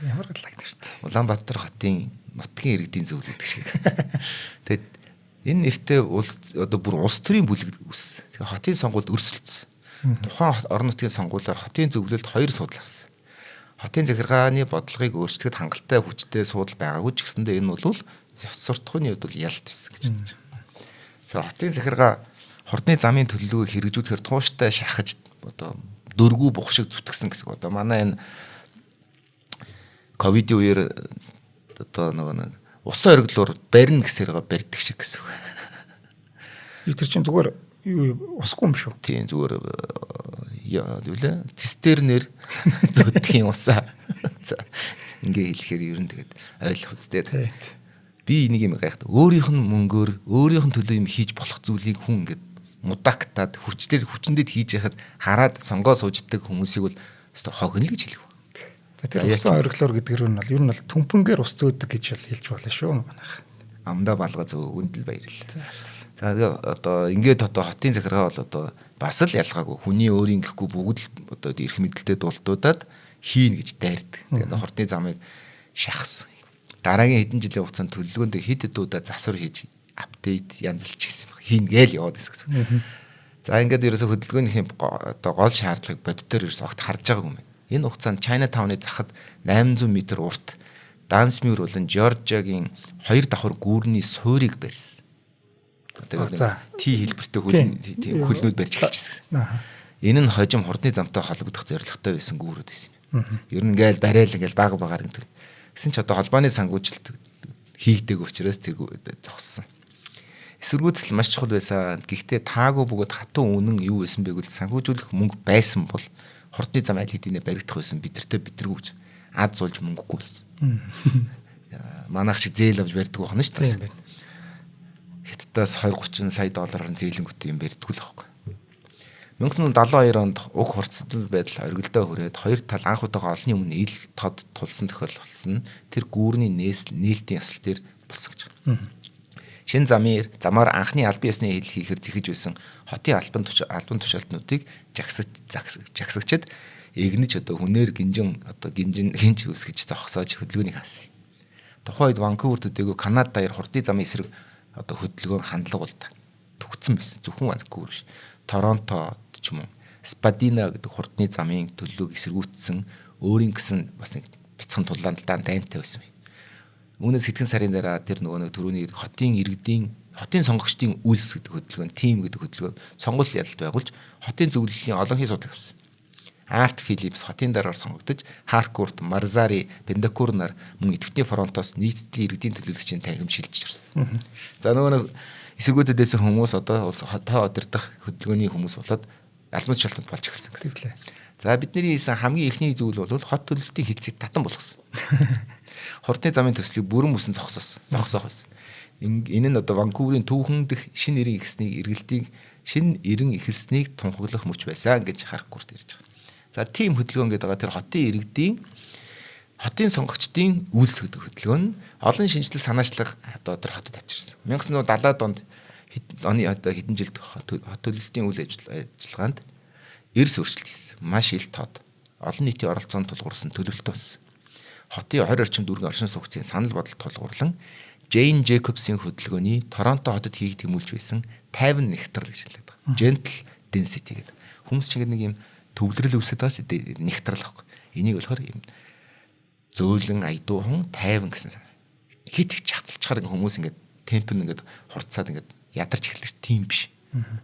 Ямар лаг нэртэй. Улаанбаатар хотын нутгийн иргэдийн зөвлөл гэдэг шиг. Тэгээд энэ нэртэй улс одоо бүр улс төрийн бүлэг үүссэн. Тэгэхээр хотын сонгуульд өрсөлдсөн. Тухайн орон нутгийн сонгуулиар хотын зөвлөлд 2 суудал авсан. Хотын захиргааны бодлогыг өөрчлөхөд хангалттай хүчтэй суудал байгаагүй ч гэсэндээ энэ бол суртахууны хувьд бол ялт байсан гэж бодож байна. За хотын захиргаа хурдны замын төлөвлөгөөг хэрэгжүүлэхээр тууштай шахаж одоо дөргүү бух шиг зүтгэсэн гэсэн. Одоо манай энэ ковидын үеэр одоо нөгөө нэг усан оргилуур барина гэсээр барьдаг шиг гэсэн үг. Тэр чинь зүгээр юу усгүй юм шүү. Тийм зүгээр юу лээ цистернэр зөөдөх юм усаа. За ингээ хэлэхээр ер нь тэгээд ойлгох үстэй. Би нэг юм гайхаад өөрийнх нь мөнгөөр өөрийнх нь төлөө юм хийж болох зүйлийг хүн ингээд мудактаад хүчлэр хүчнэд хийж яхад хараад сонгоо сууждаг хүмүүсийг бол өстой хогно л гэж хэлэх. За тэр усан оргилуур гэдэг нь бол ер нь бол төмпөнгээр ус зөөдөг гэж хэлж болно шүү манайх. Амдаа балга зөө өгөнд л баярлалаа. За тэгээ одоо ингээд одоо хотын захиргаа бол одоо бас л ялгаагүй хүний өөрийн гэхгүй бүгд л одоо эрх мэдэлтэй дулдуудад хийн гэж дайрдаг. Тэгээ хурдны замыг шахсан. Дараагийн хэдэн жилийн хугацаанд төлөвлөгөөнд хэд хэд удаа засвар хийж апдейт янзлж хийсэн баг. Хийн гээл яваад байсан гэсэн. За ингээд ерөөсө хөдөлгөөнийх одоо гол шаардлагыг боддоор ерөөсө огт харж байгаагүй юм байна. Энэ хугацаанд China Town-ы захад 800 м урт Дансмюр болон Жоржиагийн хоёр давхар гүүрний суурийг барьсан. Тэгээд Т хэлбэртэй хөлнүүд барьж эхэлчихсэн. Энэ нь хожим хурдны замтай холбогдох зорилготой байсан гүүрүүд байсан юм. Ер нь ингээл барайл ингээл баг багаар гэдэг. Гэсэн ч одоо холбооны сангуучлалт хийгдэг учраас тэр зогссон. Эсвэргүүцэл маш чухал байсан. Гэхдээ таагүй бөгөөд хатуу үнэн юу байсан бэ гэвэл санхүүжүүлэх мөнгө байсан бол хурдны зам аль хэдийнэ баригдах байсан. Бидэртээ бидэргүй гэж ад зулж мөнгөгүй байсан. Манайх шиг зээл авч барьдаг байна шүү дээ. Хятадаас 20 30 сая доллараар зээлэнгүүт юм барьдаггүй л байхгүй. 1972 онд уг хурцдал байдал оргилдоо хүрээд хоёр тал анх удаага олонний өмнө ил тод тулсан тохиолдол болсон. Тэр гүүрний нээлтийн ёслол дээр болсон гэж. Шинэ замаар анхны албан ёсны хэл хийхээр зэхэж байсан хотын албан тушаалтнуудыг жагсагчид эгнэж одоо хүнээр гинжин одоо гинжин хинч үсгэж зогсоож хөдөлгөөнийг хаасан. Тухайн үед Ванкувер төдийгүй Канада даяар хурдын замын эсрэг одоо хөдөлгөөн хандлага бол төгссөн байсан. Зөвхөн Ванкувер биш. Торонто ч юм уу Спадина гэдэг хурдны замын төлөвлөгөөг эсэргүүцсэн өөрийн гэсэн бас нэг бяцхан тулаан дайнтай байсан юм. Үүнээс хэдхэн сарын дараа тэр нөгөө нэг түрүүний хотын иргэдийн хотын сонгогчдын үйлс гэдэг хөдөлгөөн, тим гэдэг хөдөлгөөн сонгуул ялалт байгуулж хотын зөвлөлийн олонхын судлал авсан. Арт Филипс хотын дараагаар сонгогдож Харкурт, Марзари, Бендакур нар мөн идэвхтэй фронтоос нийцлийн иргэдийн төлөөлөгчийн танхим шилжиж ирсэн. За нөгөө нэг эсэргүүцэд байсан хүмүүс одоо хотоо удирдах хөдөлгөөний хүмүүс болоод албан тушаалтанд болж эхэлсэн гэсэн. За бидний хийсэн хамгийн эхний зүйл бол хот төлөлтийн хилцийг татан болгосон. Хурдны замын төслийг бүрэн бүсэн зогсоох байсан. Энэ нь одоо Ванкуверийн түүхэн дэх шинэ эрен ихснийг эргэлтийг шинэ эрен эхэлснийг тунхаглах мөч байсан гэж Харкурт ярьж байгаа. За тийм хөдөлгөөн гэдэг байгаа тэр хотын иргэдийн хотын сонгогчдын үйлс гэдэг хөдөлгөөн нь олон шинжлэл санаачлах одоо тэр хотод авчирсан. 1970-ад онд оны одоо хэдэн жилд хот төлөлтийн үйл ажиллагаанд эрс өөрчлөлт хийсэн. Маш ил тод олон нийтийн оролцоонд тулгуурсан төлөвлөлт болсон. Хотын 20 орчим дүүргийн оршин суугчдын санал бодол тулгуурлан Джейн Джейкобсын хөдөлгөөний Торонто хотод хийх тэмүүлж байсан 50 нектар гэж хэлээд байгаа. Gentle density гэдэг. Хүмүүс чинь нэг юм төвлөрөл үүсээд байгаа шүү дээ. Нектар л байхгүй. Энийг болохоор юм зөөлөн аядуухан 50 гэсэн санаа. Хит их чацалчаар хүмүүс ингээд темп нь ингээд хурцсаад ингээд ядарч эхэлдэг тийм биш.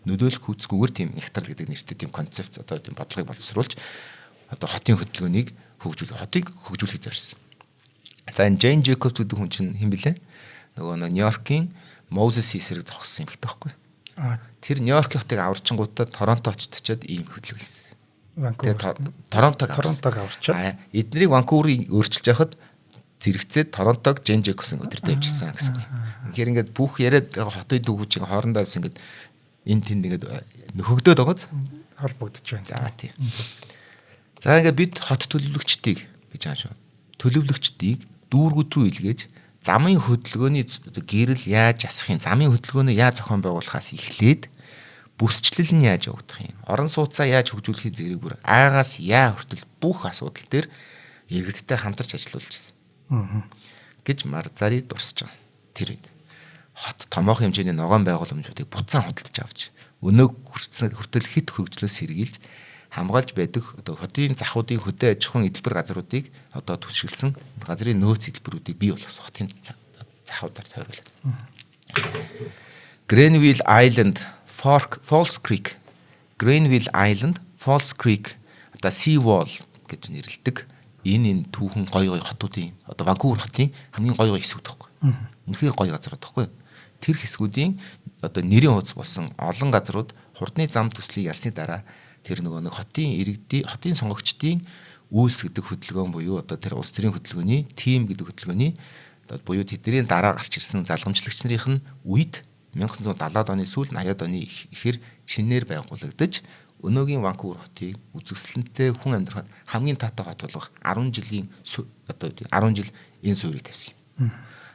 Нөлөөлөх хүчгүйгээр тийм нектар гэдэг нэртэй тийм концепц одоо тийм бодлогыг боловсруулж одоо хотын хөдөлгөөнийг хөгжүүлэх хотыг хөгжүүлэхийг зорьсон. За энэ Джейн Джейкобс гэдэг хүн чинь хэн блэ? Нөгөө Нью-Йоркийн Мозес эсрэг зогссон юм хэрэгтэй байхгүй. Тэр Нью-Йоркийн хотыг аварчингуудаа Торонто очиж очиад ийм хөдөлгөөн хийсэн. Ванкувер. Торонтог аварчаад. Эднийг Ванкуверыг өөрчилж яхад зэрэгцээд Торонтог Джейн Джейкобсын өдөр тавьчихсан гэсэн. Тэгэхээр ингээд бүх яриад хотын дүүгүүчийн хоорондоос ингээд энэ тэнд ингээд нөхөгдөөд байгааз холбогдож байна. За тийм. За ингээд бид хот төлөвлөгчдийг гэж байгаа шүү. Төлөвлөгчдийг дүүргүүд рүү илгээж замын хөдөлгөөний гэрэл яаж асахын, замын хөдөлгөөнөө яаж зохион байгуулахаас эхлээд Бүсчлэл нь яаж явагдах юм? Орон сууцаа яаж хөгжүүлэхийг зэрэг бүр аагаас яа хүртэл бүх асуудал дээр иргэдтэй хамтарч ажиллуулж ирсэн. Гэж Марзари дурсаж байгаа. Тэр үед хот томоохон хэмжээний ногоон байгууламжуудыг буцаан худалдаж авч өнөөг хүртэл хэд хөгжлөөс сэргийлж хамгаалж байдаг одоо хотын захуудын хөдөө аж ахуйн эдэлбэр газруудыг одоо түшиглсэн газрын нөөц эдэлбэрүүдийг бий болгосон хотын захуудаар тойруулаад. Grenville Island, False Creek, Grenville Island, False Creek одоо Seawall гэж нэрлэдэг энэ түүхэн гоё гоё хотуудын одоо Ванкувер хотын хамгийн гоё гоё хэсгүүд байхгүй. Үнэхээр гоё газрууд байхгүй. Тэр хэсгүүдийн одоо нэрийн хуудас болсон олон газрууд хурдны зам төслийг ялсны дараа тэр нөгөө нэг хотын иргэдийн хотын сонгогчдын үйлс гэдэг хөдөлгөөн буюу одоо тэр улс төрийн хөдөлгөөний тим гэдэг хөдөлгөөний одоо буюу тэдний дараа гарч ирсэн залгамжлагч нарын нь үед 1970-ад оны сүүл 80-ад оны ихээр шинээр байгуулагдаж өнөөгийн Ванкувер хотыг үзэсгэлэнтэй хүн амьдрахад хамгийн таатай хот болгох 10 жилийн одоо 10 жил энэ суурийг тавьсан юм.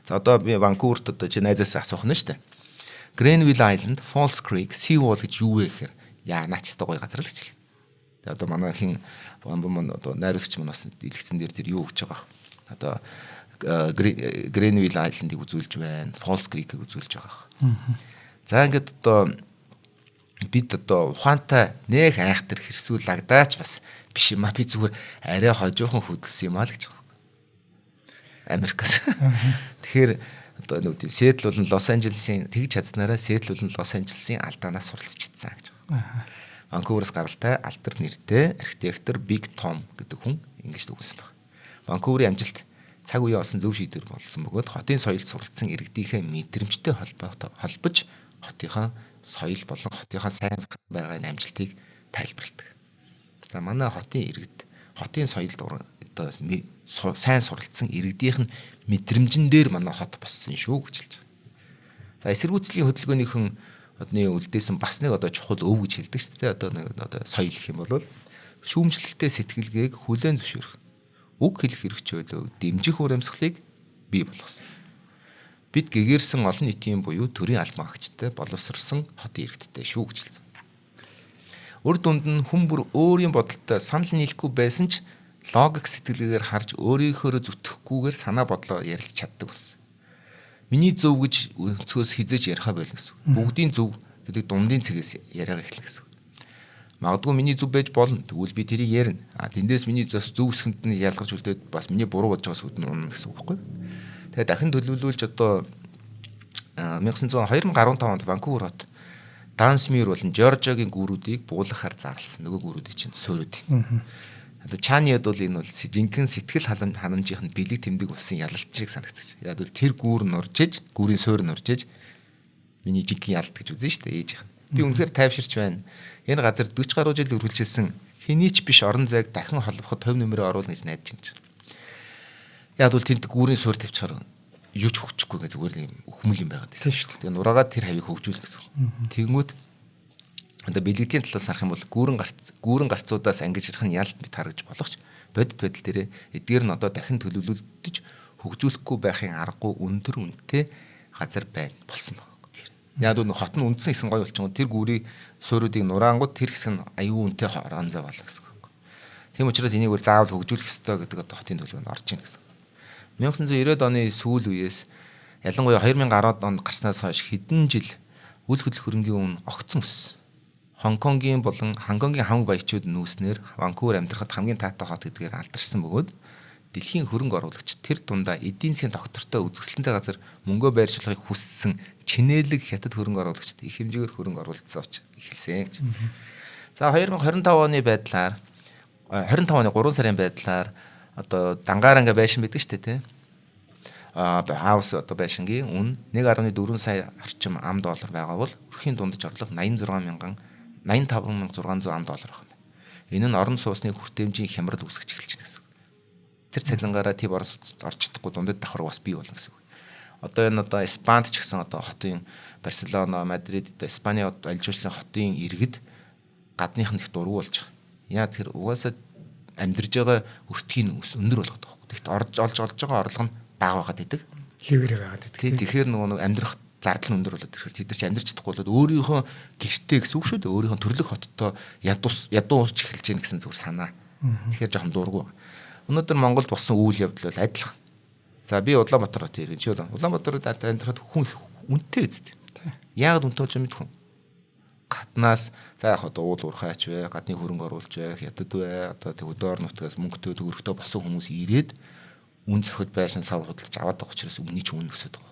За одоо би Ванкуверт одоо чи найзаас асуух нь шүү дээ. Grenville Island, False Creek, Seawall гэж юу вэ гэхээр яа наач та гоё газар л гэж хэлнэ. Тэгээ одоо манай хин бомбон одоо найруулагч маань бас дэлгэцэн дээр тэр юу өгч байгаа. Одоо Grenville Island-ыг үзүүлж байна, False Creek-ийг үзүүлж байгаа. За ингээд одоо бид одоо ухаантай нэх айхтар хэрсүүл лагдаач бас биш юм а, би зүгээр арай хожуухан хөдөлсөн юм а л гэж байгаа. Америкаас. Тэгэхээр одоо нэг Сиэтл болон Лос Анжелесын тэгж чадсанараа Сиэтл болон Лос Анжелесын алдаанаас суралцж чадсан гэж байгаа. Ванкуверс гаралтай алдар нэртэй архитектор Big Tom гэдэг хүн ингэж дүгнсэн баг. Ванкуверийн амжилт цаг үеийн олсон зөв шийдвэр болсон бөгөөд хотын соёлд суралцсан иргэдийнхээ мэдрэмжтэй холбож хотынхаа соёл болон хотынхаа сайн байгаа энэ амжилтыг тайлбарладаг. За манай хотын иргэд хотын соёлд одоо сайн суралцсан иргэдийнх нь мэдрэмжэн дээр манай хот боссон шүү гэж хэлж байгаа. За эсэргүүцлийн хөдөлгөөнийхэн одны үлдээсэн бас нэг одоо чухал өв гэж хэлдэг шүү дээ. Одоо нэг одоо соёл гэх юм бол шүүмжлэлтэй сэтгэлгээг хүлээн зөвшөөрөх, үг хэлэх хэрэгчөөлөөг дэмжих урамсгалыг бий болгосон. Бид гэгэрсэн олон нийтийн буюу төрийн албан агчтай боловсрсон хотын иргэдтэй шүү гэж хэлсэн. Үр дүнд нь хүн бүр өөрийн бодолтой санал нийлэхгүй байсан ч логик сэтгэлгээгээр харж өөрийнхөөрөө зүтгэхгүйгээр санаа бодлоо ярилцж чаддаг болсон. Миний зөв гэж өнцгөөс хизээж яриха болно гэсэн. Бүгдийн зөв гэдэг дундын цэгээс яриагаа эхэлнэ гэсэн. Магадгүй миний зөв байж болно. Тэгвэл би тэрийг ярина. А тэндээс миний зөв хэсгэнд нь ялгарч үлдээд бас миний буруу бодож байгаа сүд нь унана гэсэн үг байхгүй. Тэгээ дахин төлөвлүүлж одоо 2015 онд Ванкувер хот Дансмир болон Жоржиагийн гүүрүүдийг буулгахаар зарласан. Нөгөө гүүрүүдийг чинь суурьуд. Одоо Чаниад бол энэ бол жинхэнэ сэтгэл ханамжийнх нь бэлэг тэмдэг болсон ялалт шиг санагдчих. Яг бол тэр гүүр нуржиж, гүүрийн суур нуржиж миний жинхэнэ ялалт гэж үзэн шүү дээ ээжийнх нь. Би үнэхээр тайвширч байна. Энэ газар 40 гаруй жил үргэлжилсэн хэний ч биш орон зайг дахин холбоход хувь нэмрээ оруулна гэж найдаж байна. Яг бол тэнд гүүрийн суур тавьчихаар юу ч хөгжихгүй гэ зүгээр л юм өхмөл юм байгаад байсан шүү дээ. Тэгээ нураагаа тэр хавийг хөгжүүлэх гэсэн. Тэгэнгүүт одоо бэлэгдийн талаас харах юм бол гүүрэн гарцуудаас ангижрах нь ялт мэт харагдаж болох ч бодит байдал дээр эдгээр нь одоо дахин төлөвлөгдөж хөгжүүлэхгүй байхын аргагүй өндөр үнэтэй газар байна болсон баг. Яг нь хот нь үндсэн хэсэг гоё болчихгоо тэр гүүрийг суурьуудыг нураангууд тэр хэсэг нь аюу үнэтэй орон зай болно гэсэн үг. Тийм учраас энийг бол заавал хөгжүүлэх ёстой гэдэг одоо хотын төлөвлөгөөнд орж ийн гэсэн. 1990-ад оны сүүл үеэс ялангуяа 2010 онд гарснаас хойш хэдэн жил үл хөдлөх хөрөнгийн үн огцон өссөн. Хонконгийн болон Хонконгийн хамаг баячууд нүүснээр Ванкувер амьдрахад хамгийн таатай хот гэдгээр алдаршсан бөгөөд дэлхийн хөрөнгө оруулагч тэр дундаа эдийн засгийн доктортой үзэсгэлэнтэй газар мөнгөө байршуулахыг хүссэн чинээлэг хятад хөрөнгө оруулагчид их хэмжээгээр хөрөнгө оруулалт эхэлсэн гэж. За 2025 оны байдлаар 25 оны 3 сарын байдлаар одоо дангаар ингээ байшин байдаг шүү дээ тий. Хаус одоо байшингийн үн 1.4 сая орчим ам доллар байгаа бол өрхийн дундаж орлого 86,600 ам доллар байна. Энэ нь орон сууцны хүртээмжийн хямрал үүсгэж эхэлж байна гэсэн. Тэр цалингаараа тийм орон сууц орж чадахгүй дундад давхар бас бий болно гэсэн үг. Одоо энэ одоо Испанд ч гэсэн одоо хотын Барселона, Мадрид, одоо Испани аль жуулчлалын хотын иргэд гадных нь их дургу болж байгаа. Яа тэгэхээр угаасаа амьдарж байгаа өртгийн өндөр болгоод байгаа. Тэгэхдээ орж олж олж байгаа орлого нь бага байгаад идэг. Хэвээрээ байгаад идэг. Тэгэхээр нөгөө нэг амьдрах Зардал нь өндөр болоод ирэхээр тэд нар ч амьдарч чадахгүй болоод өөрийнхөө гэртээ гэсэн үг шүү дээ. Өөрийнхөө төрлөх хоттой ядуу уурч эхэлж гин гэсэн зүгээр санаа. Тэгэхээр жоохон дургу. Өнөөдөр Монголд болсон үйл явдал бол адилхан. За би Улаанбаатар хот ирэн чи Улаанбаатарт амьдрахад хүн их үнэтэй үсттэй. Яагаад үнэтэй болж мэдэх хүн? Гаднаас за яг одоо уул уурхайч вэ, гадны хөрөнгө оруулж вэ, хятад вэ, одоо тэг өдөр нутгаас мөнгөтэй төгрөгтэй болсон хүмүүс ирээд үн цохид байшин сав худалдаж аваад байгаа учраас үнний ч үн өсөд байгаа.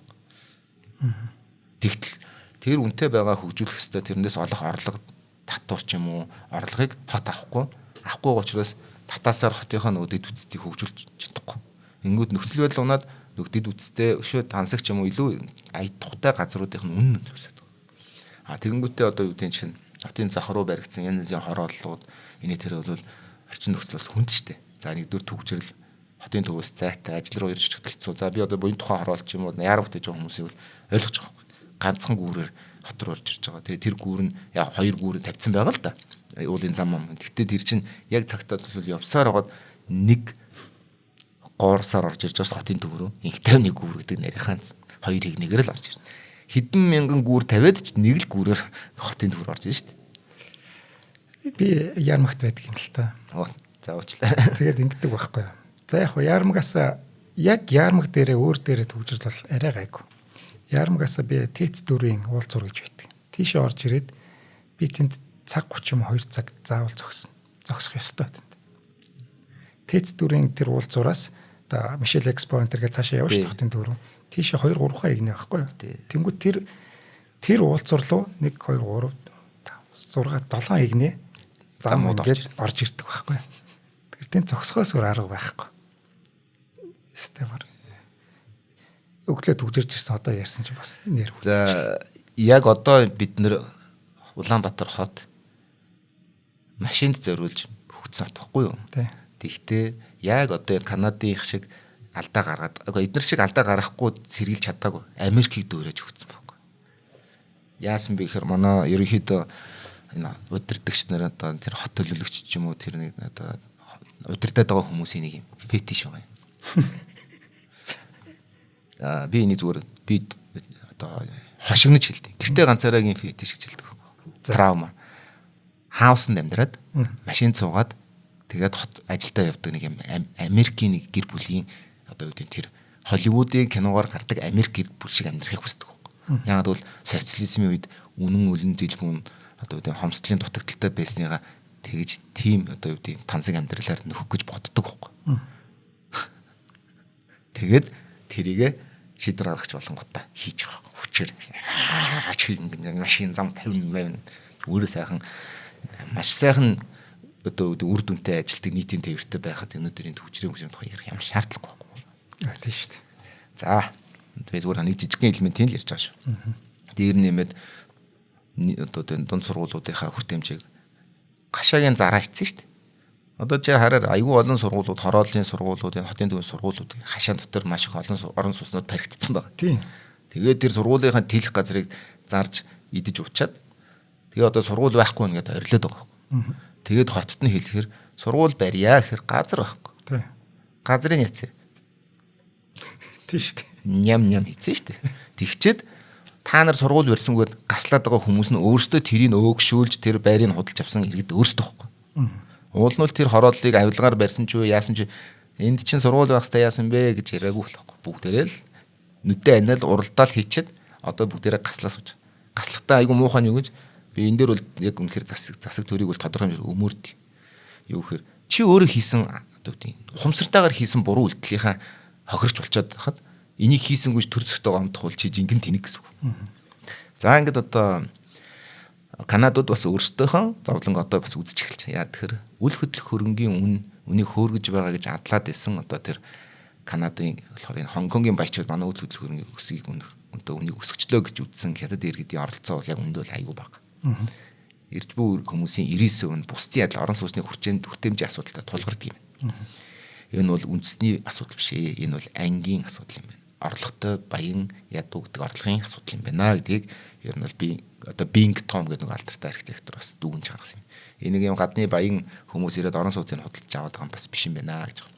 Тэгтэл тэр үнэтэй байгаа хөгжүүлэх ёстой тэрнээс олох орлого татвар ч юм уу орлогыг хот авахгүй учраас татаасаар хотынхоо нөгөө дэд үтсдийг хөгжүүлж чадахгүй. Ингүүд нөхцөл байдал унаад нөгөө дэд үтстэй өшөө тансаг ч юм уу илүү ая тухтай газруудынх нь үнэн өсөд. А тэгэнгүүтээ одоо юу гэдэг чинь хотын зах руу баригдсан янз янзын хорооллууд энэ тэр бол орчин нөхцөл бас хүнд штэ. За нэгдүгээр түгжрэл хотын төвөөс зайтай ажил руу ирж очиход хэцүү. За би одоо буян тухайн хороол ч юм уу яармагт гэж байгаа хүмүүсийг бол ойлгож байгаа байхгүй. Ганцхан гүүрээр хот руу орж ирж байгаа. Тэгээ тэр гүүр нь яг хоёр гүүр тавьсан байгаа л да. Уулын зам юм. Гэхдээ тэр чинь яг цагтаа бол явсаар байгаад нэг гоорсоор орж ирж байгаа хотын төв рүү. Инх 51 гүүр гэдэг нарийнхаа хоёрыг нэгээр л орж ирнэ. Хэдэн мянган гүүр тавиад ч нэг л гүүрээр хотын төв рүү орж ирнэ шүү дээ. Би яармагт байдаг юм л та. За уучлаарай. Тэгээд ингэдэг байхгүй юу. За яг хуу яармагаас яг яармаг дээрээ өөр дээрээ төгжрөл бол арай гайгүй. Яармагаас би ТЭЦ 4-ийн уулзуур гэж байдаг. Тийшээ орж ирээд би тэнд цаг 30 юм 2 цаг заавал зогсно. Зогсох ёстой тэнд. ТЭЦ 4-ийн тэр уулзуураас одоо Мишель Экспо энэ төр гэж цаашаа явна шүү хотын төв рүү. Тийшээ 2 3 хаа игнэ байхгүй юу. Тэнгүүд тэр уулзуур руу 1 2 3 5 6 7 игнэ зам ингээд орж ирдэг байхгүй юу. Тэр тэнд зогсохоос өөр арга байхгүй. Системээр өглөө түгжирж ирсэн одоо ярьсан чи бас нэр. За яг одоо бид нэр Улаанбаатар хот машинд зориулж хөгжсөн хот байхгүй юу? Тэгтээ яг одоо энэ Канадын их шиг алдаа гаргаад эднэр шиг алдаа гаргахгүй сэргийлж чадаагүй. Америкийг дөөрэж хөгжсөн байхгүй. Яасан бэ гэхээр манай ерөнхийдөө энэ удирдагч нар одоо тэр хот төлөөлөгч ч юм уу тэр нэг одоо удирдаад байгаа хүмүүсийн нэг юм фетиш байгаа юм. Би энийг зүгээр би одоо хошигнож хэлдэг. Гэртээ ганцаараагийн фетиш гэж хэлдэг байхгүй. Траума. Хаусанд амьдраад машин цуугаад тэгээд хот ажилдаа явдаг нэг юм Америкийн нэг гэр бүлийн одоо юу гэдэг тэр Холливуудын киногоор гардаг Америк гэр бүл шиг амьдрахыг хүсдэг байхгүй. Яагаад бол социализмын үед үнэн үлэн зэлгүн одоо юу гэдэг хомсдлын дутагдaltaй байсныгаа тэгж тийм одоо юу гэдэг тансаг амьдралаар нөхөх гэж боддог байхгүй. Тэгээд тэрийгэ шийдвэр гаргах болонгуудаа хийж байгаа байхгүй. Хүчээр чи машин зам 50 мав өөрөө сайхан маш сайхан одоо үр дүнтэй ажилтдаг нийтийн тээвэртэй байхад өнөөдрийн төвчрийн хөгжлийн тухай ярих ямар шаардлага байхгүй. Тийм шүү дээ. За тэгээ зүгээр нэг жижигхэн элементийг л ярьж байгаа шүү. Дээр нэмээд одоо дунд сургуулиудынхаа хүртээмжийг гашаагийн зараа ицсэн шүү дээ. Одоо чи хараар айгүй олон сургуулиуд, хорооллын сургуулиуд, энэ хотын төвийн сургуулиуд хашаан дотор маш их олон орон сууцнууд баригдсан байна. Тийм. Тэгээд тэр сургуулийнхаа тэлэх газрыг зарж идэж уучаад тэгээ одоо сургууль байхгүй нэгэд орилоод байгаа байхгүй. Тэгээд хотод нь хэлэхээр сургууль барья гэхээр газар байхгүй. Тийм. Газрын яцээ. Тийм шүү дээ. Ням ням хийцэн шүү дээ. Тэгчээд та нар сургууль барьсангууд гаслаад байгаа хүмүүс нь өөрсдөө тэрийг өөгшүүлж тэр байрыг худалж авсан иргэд өөрсдөө байхгүй. Уул нь тэр хорооллыг авилгаар барьсан ч юу яасан ч энд чинь сургууль байх хэрэгтэй яасан бэ гэж яриаггүй л байхгүй. Бүгдээрээ л нүдэ аниал уралдаал хийчихэд одоо бүгдээрээ гаслаа сууж. Гаслахтаа айгүй муухай нь юу гэж би энэ дээр бол яг үнэхээр засаг төрийг бол тодорхой хэмжээр өмөрд. Юу гэхээр чи өөрөө хийсэн одоо гэдэг ухамсартайгаар хийсэн буруу үйлдэлийнхаа хохирч болчиход хахад энийг хийсэнгүйж төр зөхтөө гомдох бол чи жинхэнэ тэнэг гэсэн үг. За ингээд одоо Канадууд бас өөрсдийнхөө зовлонг одоо бас үзэж эхэлж байна. Яа тэгэхээр үл хөдлөх хөрөнгийн үнийг хөөргөж байгаа гэж адлаад исэн одоо тэр Канадын болохоор энэ Хонконгийн баячууд манай үл хөдлөх хөрөнгийн өсгийг үнийг өсгөчлөө гэж үзсэн хятад иргэдийн оролцоо бол яг үндэ бол айгүй бага. Ирж буй хүмүүсийн 99% нь бусдын адил орон сууцны хүртээмжийн асуудалтай тулгардаг юм. Энэ бол үндэсний асуудал биш ээ. Энэ бол ангийн асуудал юм байна. Орлоготой баян ядуу гэдэг орлогын асуудал юм байна гэдгийг ер нь бол би одоо Bing Tom гэдэг нэг алдартай архитектор бас дүгнж гаргасан юм. Энийг юм гадны баян хүмүүс ирээд орон сууцыг худалдаж аваад байгаа юм бас биш юм байна гэж байна.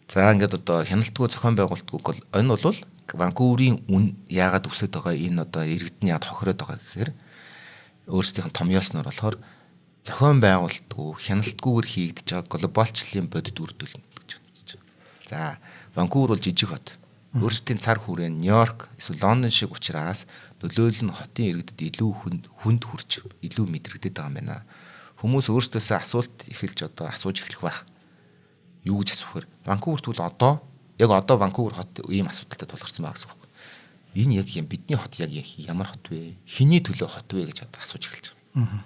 За ингээд одоо хяналтгүй зохион байгуулалтгүй бол энэ бол Ванкуверийн үн яагаад өсөд байгаа, энэ одоо иргэд нь яагаад хохироод байгаа гэхээр өөрсдийнх нь томьёосноор болохоор зохион байгуулалтгүй, хяналтгүйгээр хийгдэж байгаа глобалчлалын бодит үр дүн гэж үзэж байгаа. За, Ванкувер бол жижиг хот. Өөрсдийн цар хүрээ Нью-Йорк эсвэл Лондон шиг учраас нөлөөлөл нь хотын иргэдэд илүү хүнд хүрч илүү мэдрэгдээд байгаа юм байна. Хүмүүс өөрсдөөсөө асуулт эхэлж одоо асууж эхлэх байх. Юу гэж асуухэр Ванкуверт бол одоо яг одоо Ванкувер хот ийм асуудалтай тулгарсан байгаа гэсэн үг. Энэ яг юм бидний хот яг ямар хот вэ? Хэний төлөө хот вэ гэж одоо асууж эхэлж байгаа.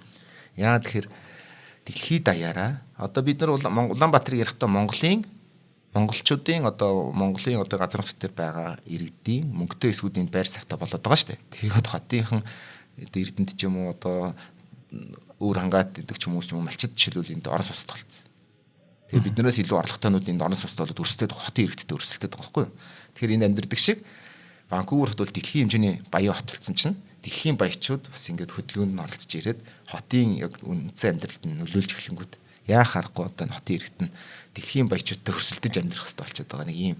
Яагаад тэгэхээр дэлхийд даяараа одоо бид нар Улаанбаатарыг ярихдаа Монголын монголчуудын одоо Монголын одоо газар нутг дээр байгаа иргэдийн мөнгөтэй эсгүүдийн байр савтай болоод байгаа шүү дээ. Тэгээд хотынхан Эрдэнэт ч юм уу одоо өөр хангаад идэг ч юм уу малчид жишээлбэл энд орон сууцтай болцсон. Тэгээд биднээс илүү орлоготойнууд энд орон сууцтай болоод өрсөлдөд хотын иргэдтэй өрсөлдөд байгаа байхгүй юу? Тэгэхээр энд амьдардаг шиг Ванкувер хот бол дэлхийн хэмжээний баян хот болсон чинь дэлхийн баячууд бас ингээд хөдөлгөөнд нь оролцож ирээд хотын яг үндсэн амьдралд нь нөлөөлж эхлэнгүүт яах аргагүй одоо хотын иргэд нь дэлхийн баячуудтай өрсөлдөж амьдрах хэрэгтэй болчиход байгаа нэг ийм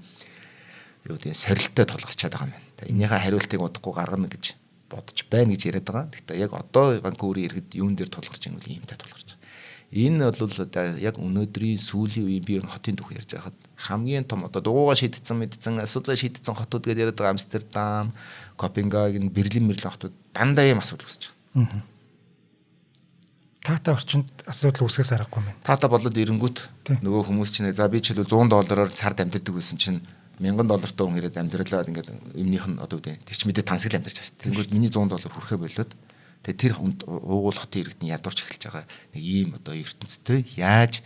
юу гэдэг сорилттой тулгарчаад байгаа юм байна. Энийхээ хариултыг удахгүй гаргана гэж бодож байна гэж яриад байгаа. Гэхдээ яг одоо Ванкуверийн иргэд юун дээр тулгарч байгаа юм иймтэй тулгарч байгаа. Энэ бол одоо яг өнөөдрийн сүүлийн үеийн би хотын түүх ярьж байхад хамгийн том одоо дугуйгаа шийдсэн мэдсэн асуудлаа шийдсэн хотууд гэдээ яриад байгаа Амстердам, Копенгаген, Берлин, Мерлин хотууд дандаа ийм асуудал үүсэж байгаа. Таатай орчинд асуудал үүсгэс аргагүй юм байна. Таатай болоод ирэнгүүт нөгөө хүмүүс чинь за би жишээлбэл $100 сард амьдардаг байсан чинь $1000 хүн ирээд амьдралаа ингээд юмных нь одоо үгүй тэр чинь мэдээ тансаг амьдарч байгаа шүү. Тэнгүүд миний $100 хүрэхэ болоод тэгээ тэр уугуул хотын иргэдний ядуурч эхэлж байгаа нэг ийм одоо ертөнцтэй яаж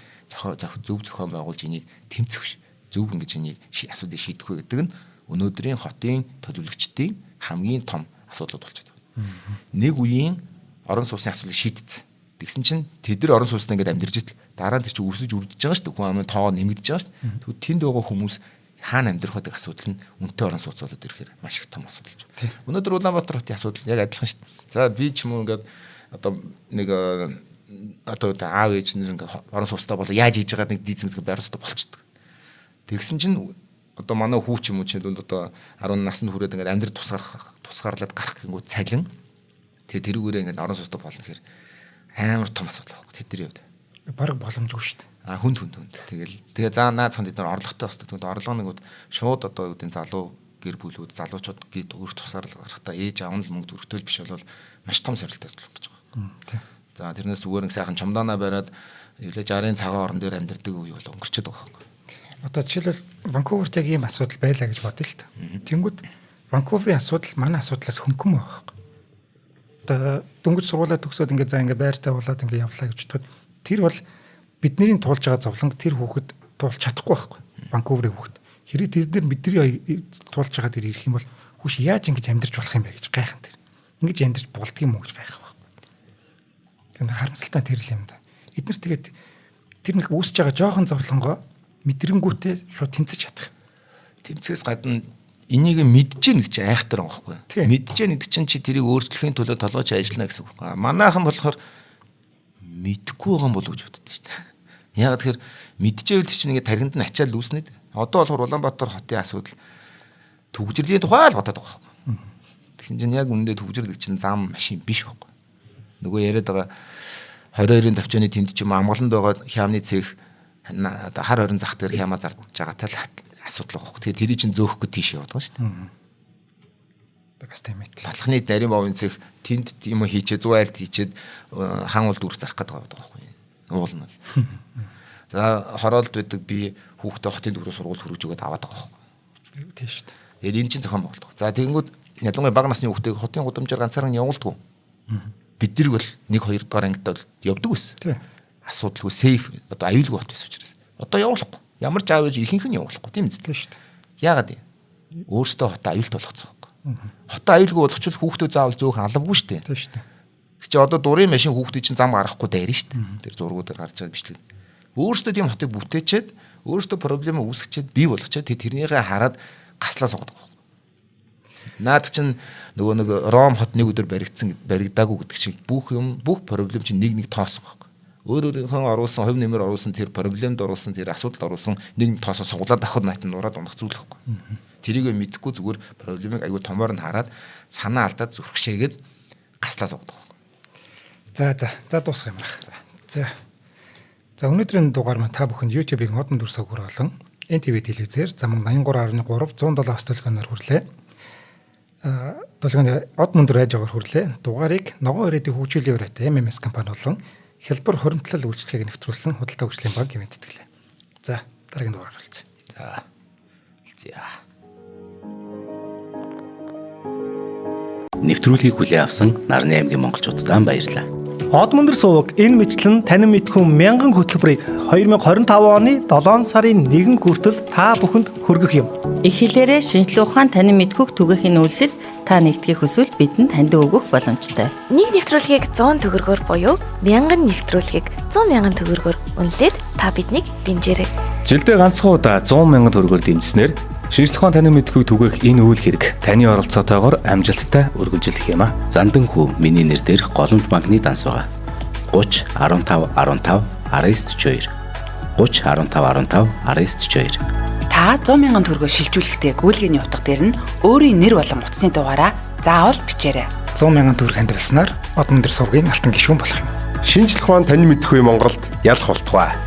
зөв зохион байгуулж энийг тэмцэх зөв ингэж энийг асуудлыг шийдэх вэ гэдэг нь өнөөдрийн хотын төлөвлөгчдийн хамгийн том асуудлууд болчиход байна. Нэг үеийн орон сууцны асуудлыг шийдсэн. Тэгсэн чинь тэд нар орон сууцнаа ингээд амьдарч идэл дараа нь тэр чинь өрсөж үрдэж байгаа шүү дээ. Хүн амын тоогоо нэмэгдэж байгаа шүү дээ. Тэгвэл тэнд байгаа хүмүүс хаана амьдрах вэ гэдэг асуудал нь үнэтэй орон сууц болоод ирэхээр маш их том асуудал болж байна. Өнөөдөр Улаанбаатар хотын асуудал яг адилхан шүү дээ. За би ч юм уу ингээд одоо нэг одоо аав ээж нар ингээд орон сууцтай болоо яаж хийж байгаа нэг дийцэн гэдэг байр сууцтай болчихдог. Тэгсэн чинь одоо манай хүү ч юм уу жишээлбэл одоо 10 наснд хүрээд ингээд амьдрал тусгаарлаад гарах гэнгүүт цалин тэгээ тэрүүгээрээ ингээд орон сууцтай болно гэхээр амар том асуудал байхгүй тэдний хувьд. Бараг боломжгүй шүү дээ. А хүнд. Тэгэл тэгээ за наацхан тэд нар орлоготой басдаг. Тэгвэл орлого нэгүүд шууд одоо юу гэдэг залуу гэр бүлүүд залуучууд гээд өөр тусгаарлал гарахтаа ээж аав нь л мөнгө зөрөгтэй биш бол маш том сорилттой болох гэж байгаа. За тэрнээс зүгээр нэг сайхан чомдаанаа бариад 60-ын цагаан орон дээр амьдардаг үе бол өнгөрчөөд байгаа байхгүй. Одоо жишээлбэл Ванкуверт яг ийм асуудал байлаа гэж бодъё л та. Тэнгүүд Ванкуверийн асуудал манай асуудлаас хөнгөн байгаа байхгүй. Одоо дөнгөж сургуулаа төгсөөд ингээд за ингээд байртай болоод ингээд явлаа гэж бодоход тэр бол бидний туулж байгаа зовлон тэр хүүхэд туулж чадахгүй байхгүй. Ванкуверийн хүүхэд. Хэрэг тэр нар бидний туулж байгаа тэр ирэх юм бол хүүш яаж ингэж амьдарч болох юм бэ гэж гайхан тэр. Ингэж амьдарч болдго юм уу гэж гайхах байхгүй. Тэр харамсалтай тэр л юм да. Эднэр тэгээд тэр нэг үүсэж байгаа жоохон зовлонгоо мэдрэнгүүтээ шууд тэмцэж чадах. Тэмцэхээс гадна энийг мэдэж нэг чинь айхтар байгаа байхгүй. Мэдэж нэг чинь чи тэрийг өөрчлөхийн төлөө толгойч ажиллана гэсэн үг байхгүй. Манайхан болохоор мэдэхгүй байгаа юм болов гэж боддоо шүү дээ. Яг тэгэхээр мэдчихэвэл чинь ингээд тархинд нь ачаал үүснэ дээ. Одоо болохоор Улаанбаатар хотын асуудал түгжрэлийн тухай л бодоод байгаа байхгүй. Тэгсэн чинь яг үнэндээ түгжрэл чинь зам машин биш байхгүй. Нөгөө яриад байгаа 22-ын төвчөөний тэнд ч юм амгаланд байгаа хямны цех одоо хар хорин зах дээр хямаа зардж байгаатай л асуудал байгаа байхгүй. Тэгэхээр тэрий чинь зөөх гээд тийш яваад байгаа шүү дээ. Бас тийм ээ. Талхны нарийн бовын цех тэнд юм хийчээ зүү айлт хийчээд хан уул дүүрэх зарах гээд байгаа байхгүй. Уул нь бол. За хороолд байдаг би хүүхдээ хотын дүүрээ сургууль хүргэж өгөөд аваад байгаа байхгүй. Тийм шүү дээ. Тэгээд энэ чинь зохион байгуулалт. За тэгэнгүүт ялангуяа бага насны хүүхдээ хотын гудамжаар ганцаараа явуулдаггүй. Бид нар бол 1 2 дугаар ангид бол явдаг байсан. Асуудалгүй сейф одоо аюулгүй хот байсан учраас. Одоо явуулахгүй. Ямар ч аав ээж ихэнх нь явуулахгүй тийм үст. Тийм шүү дээ. Яагаад юм? Өөртөө хотоо аюултай болгоцсон байхгүй. Хотоо аюулгүй болгочвол хүүхдээ заавал зөөх алавгүй шүү дээ. Тийм шүү дээ. Чи одоо дурын машин хүүхдээ чинь зам гаргахгүй дайрна шүү дээ. Тэр зургуудаар гарч байгаа бичлэг. Өөртөө тийм хотыг бүтээчээд өөртөө проблем үүсгэчээд бий болгочоод тэрнийхээ хараад гаслаа суугаад байгаа. Наад чинь нөгөө нэг Ром хот нэг өдөр баригдсан баригдаагүй гэдэг шиг бүх юм бүх проблем чинь нэг нэг тоосон байхгүй. Өөр өөрийнхөө оруулсан хувь нэмэр оруулсан тэр проблемд оруулсан тэр асуудалд оруулсан нэг нэг тоосоо суглаад авахд наад нь нураад унах зүйл байхгүй. Тэрийг мэдэхгүй зүгээр проблемыг айгүй томоор нь хараад санаа алдаад зүрхшээгээд гаслаа суудаг. За за. За дуусгах юм байна. За. За өнөөдрийн дугаар маань та бүхэнд YouTube-ийн одон дүр сувгаар болон NTV телевизээр за мөн 83.3 107 төлгөөнөөр хүрлээ. Долгионы од мөндөр айж байгаагаар хүрлээ. Дугаарыг Ногоон ирээдүйн хөгжүүлийн үрээтэй MMS компани болон хялбар хуримтлал үйлчилгээг нэвтрүүлсэн худалдаа хөгжлийн банк ивээн тэтгэлээ. За дараагийн дугаараар уулзъя. За. За. Нэвтрүүлгийг хүлээн авсан Нарны аймгийн монголчуудад баярлалаа. Од мөндөр суваг энэ мэтлэн танин мэдхүн мянган хөтөлбөрийг 2025 оны 7 сарын 1 хүртэл та бүхэнд хүргэх юм. Их хэлээрээ шинжлэх ухаан танин мэдхүйг түгээхийн үйлсэд та нэгдэхийг хүсвэл бидэнд таньд өгөх боломжтой. Нэг нэвтрүүлгийг 100 төгрөгөөр буюу 1000 нэвтрүүлгийг 100 мянган төгрөгөөр үнэлээд та биднийг дэмжээрэй. Жилдээ ганцхан удаа 100 мянган төгрөгөөр дэмжсэнээр шинжлэх ухаан танин мэдхүйг түгээх энэ үйл хэрэг таны оролцоотойгоор амжилттай үргэлжлэх юм а. Зандан хүү миний нэр дээрх Голомт банкны данс байгаа. 30 15 15 19 42 30 15 15 19 42. Та 100 мянган төгрөгөөр шилжүүлэхдээ гүйлгээний утга дээр нь өөрийн нэр болон утасны дугаараа заавал бичээрэй. 100 мянган төгрөг хандивалснаар од мөндөр сувгийн алтан гишүүн болох юм. Шинжлэх ухаан танин мэдхүй Монголд ялах болтугай.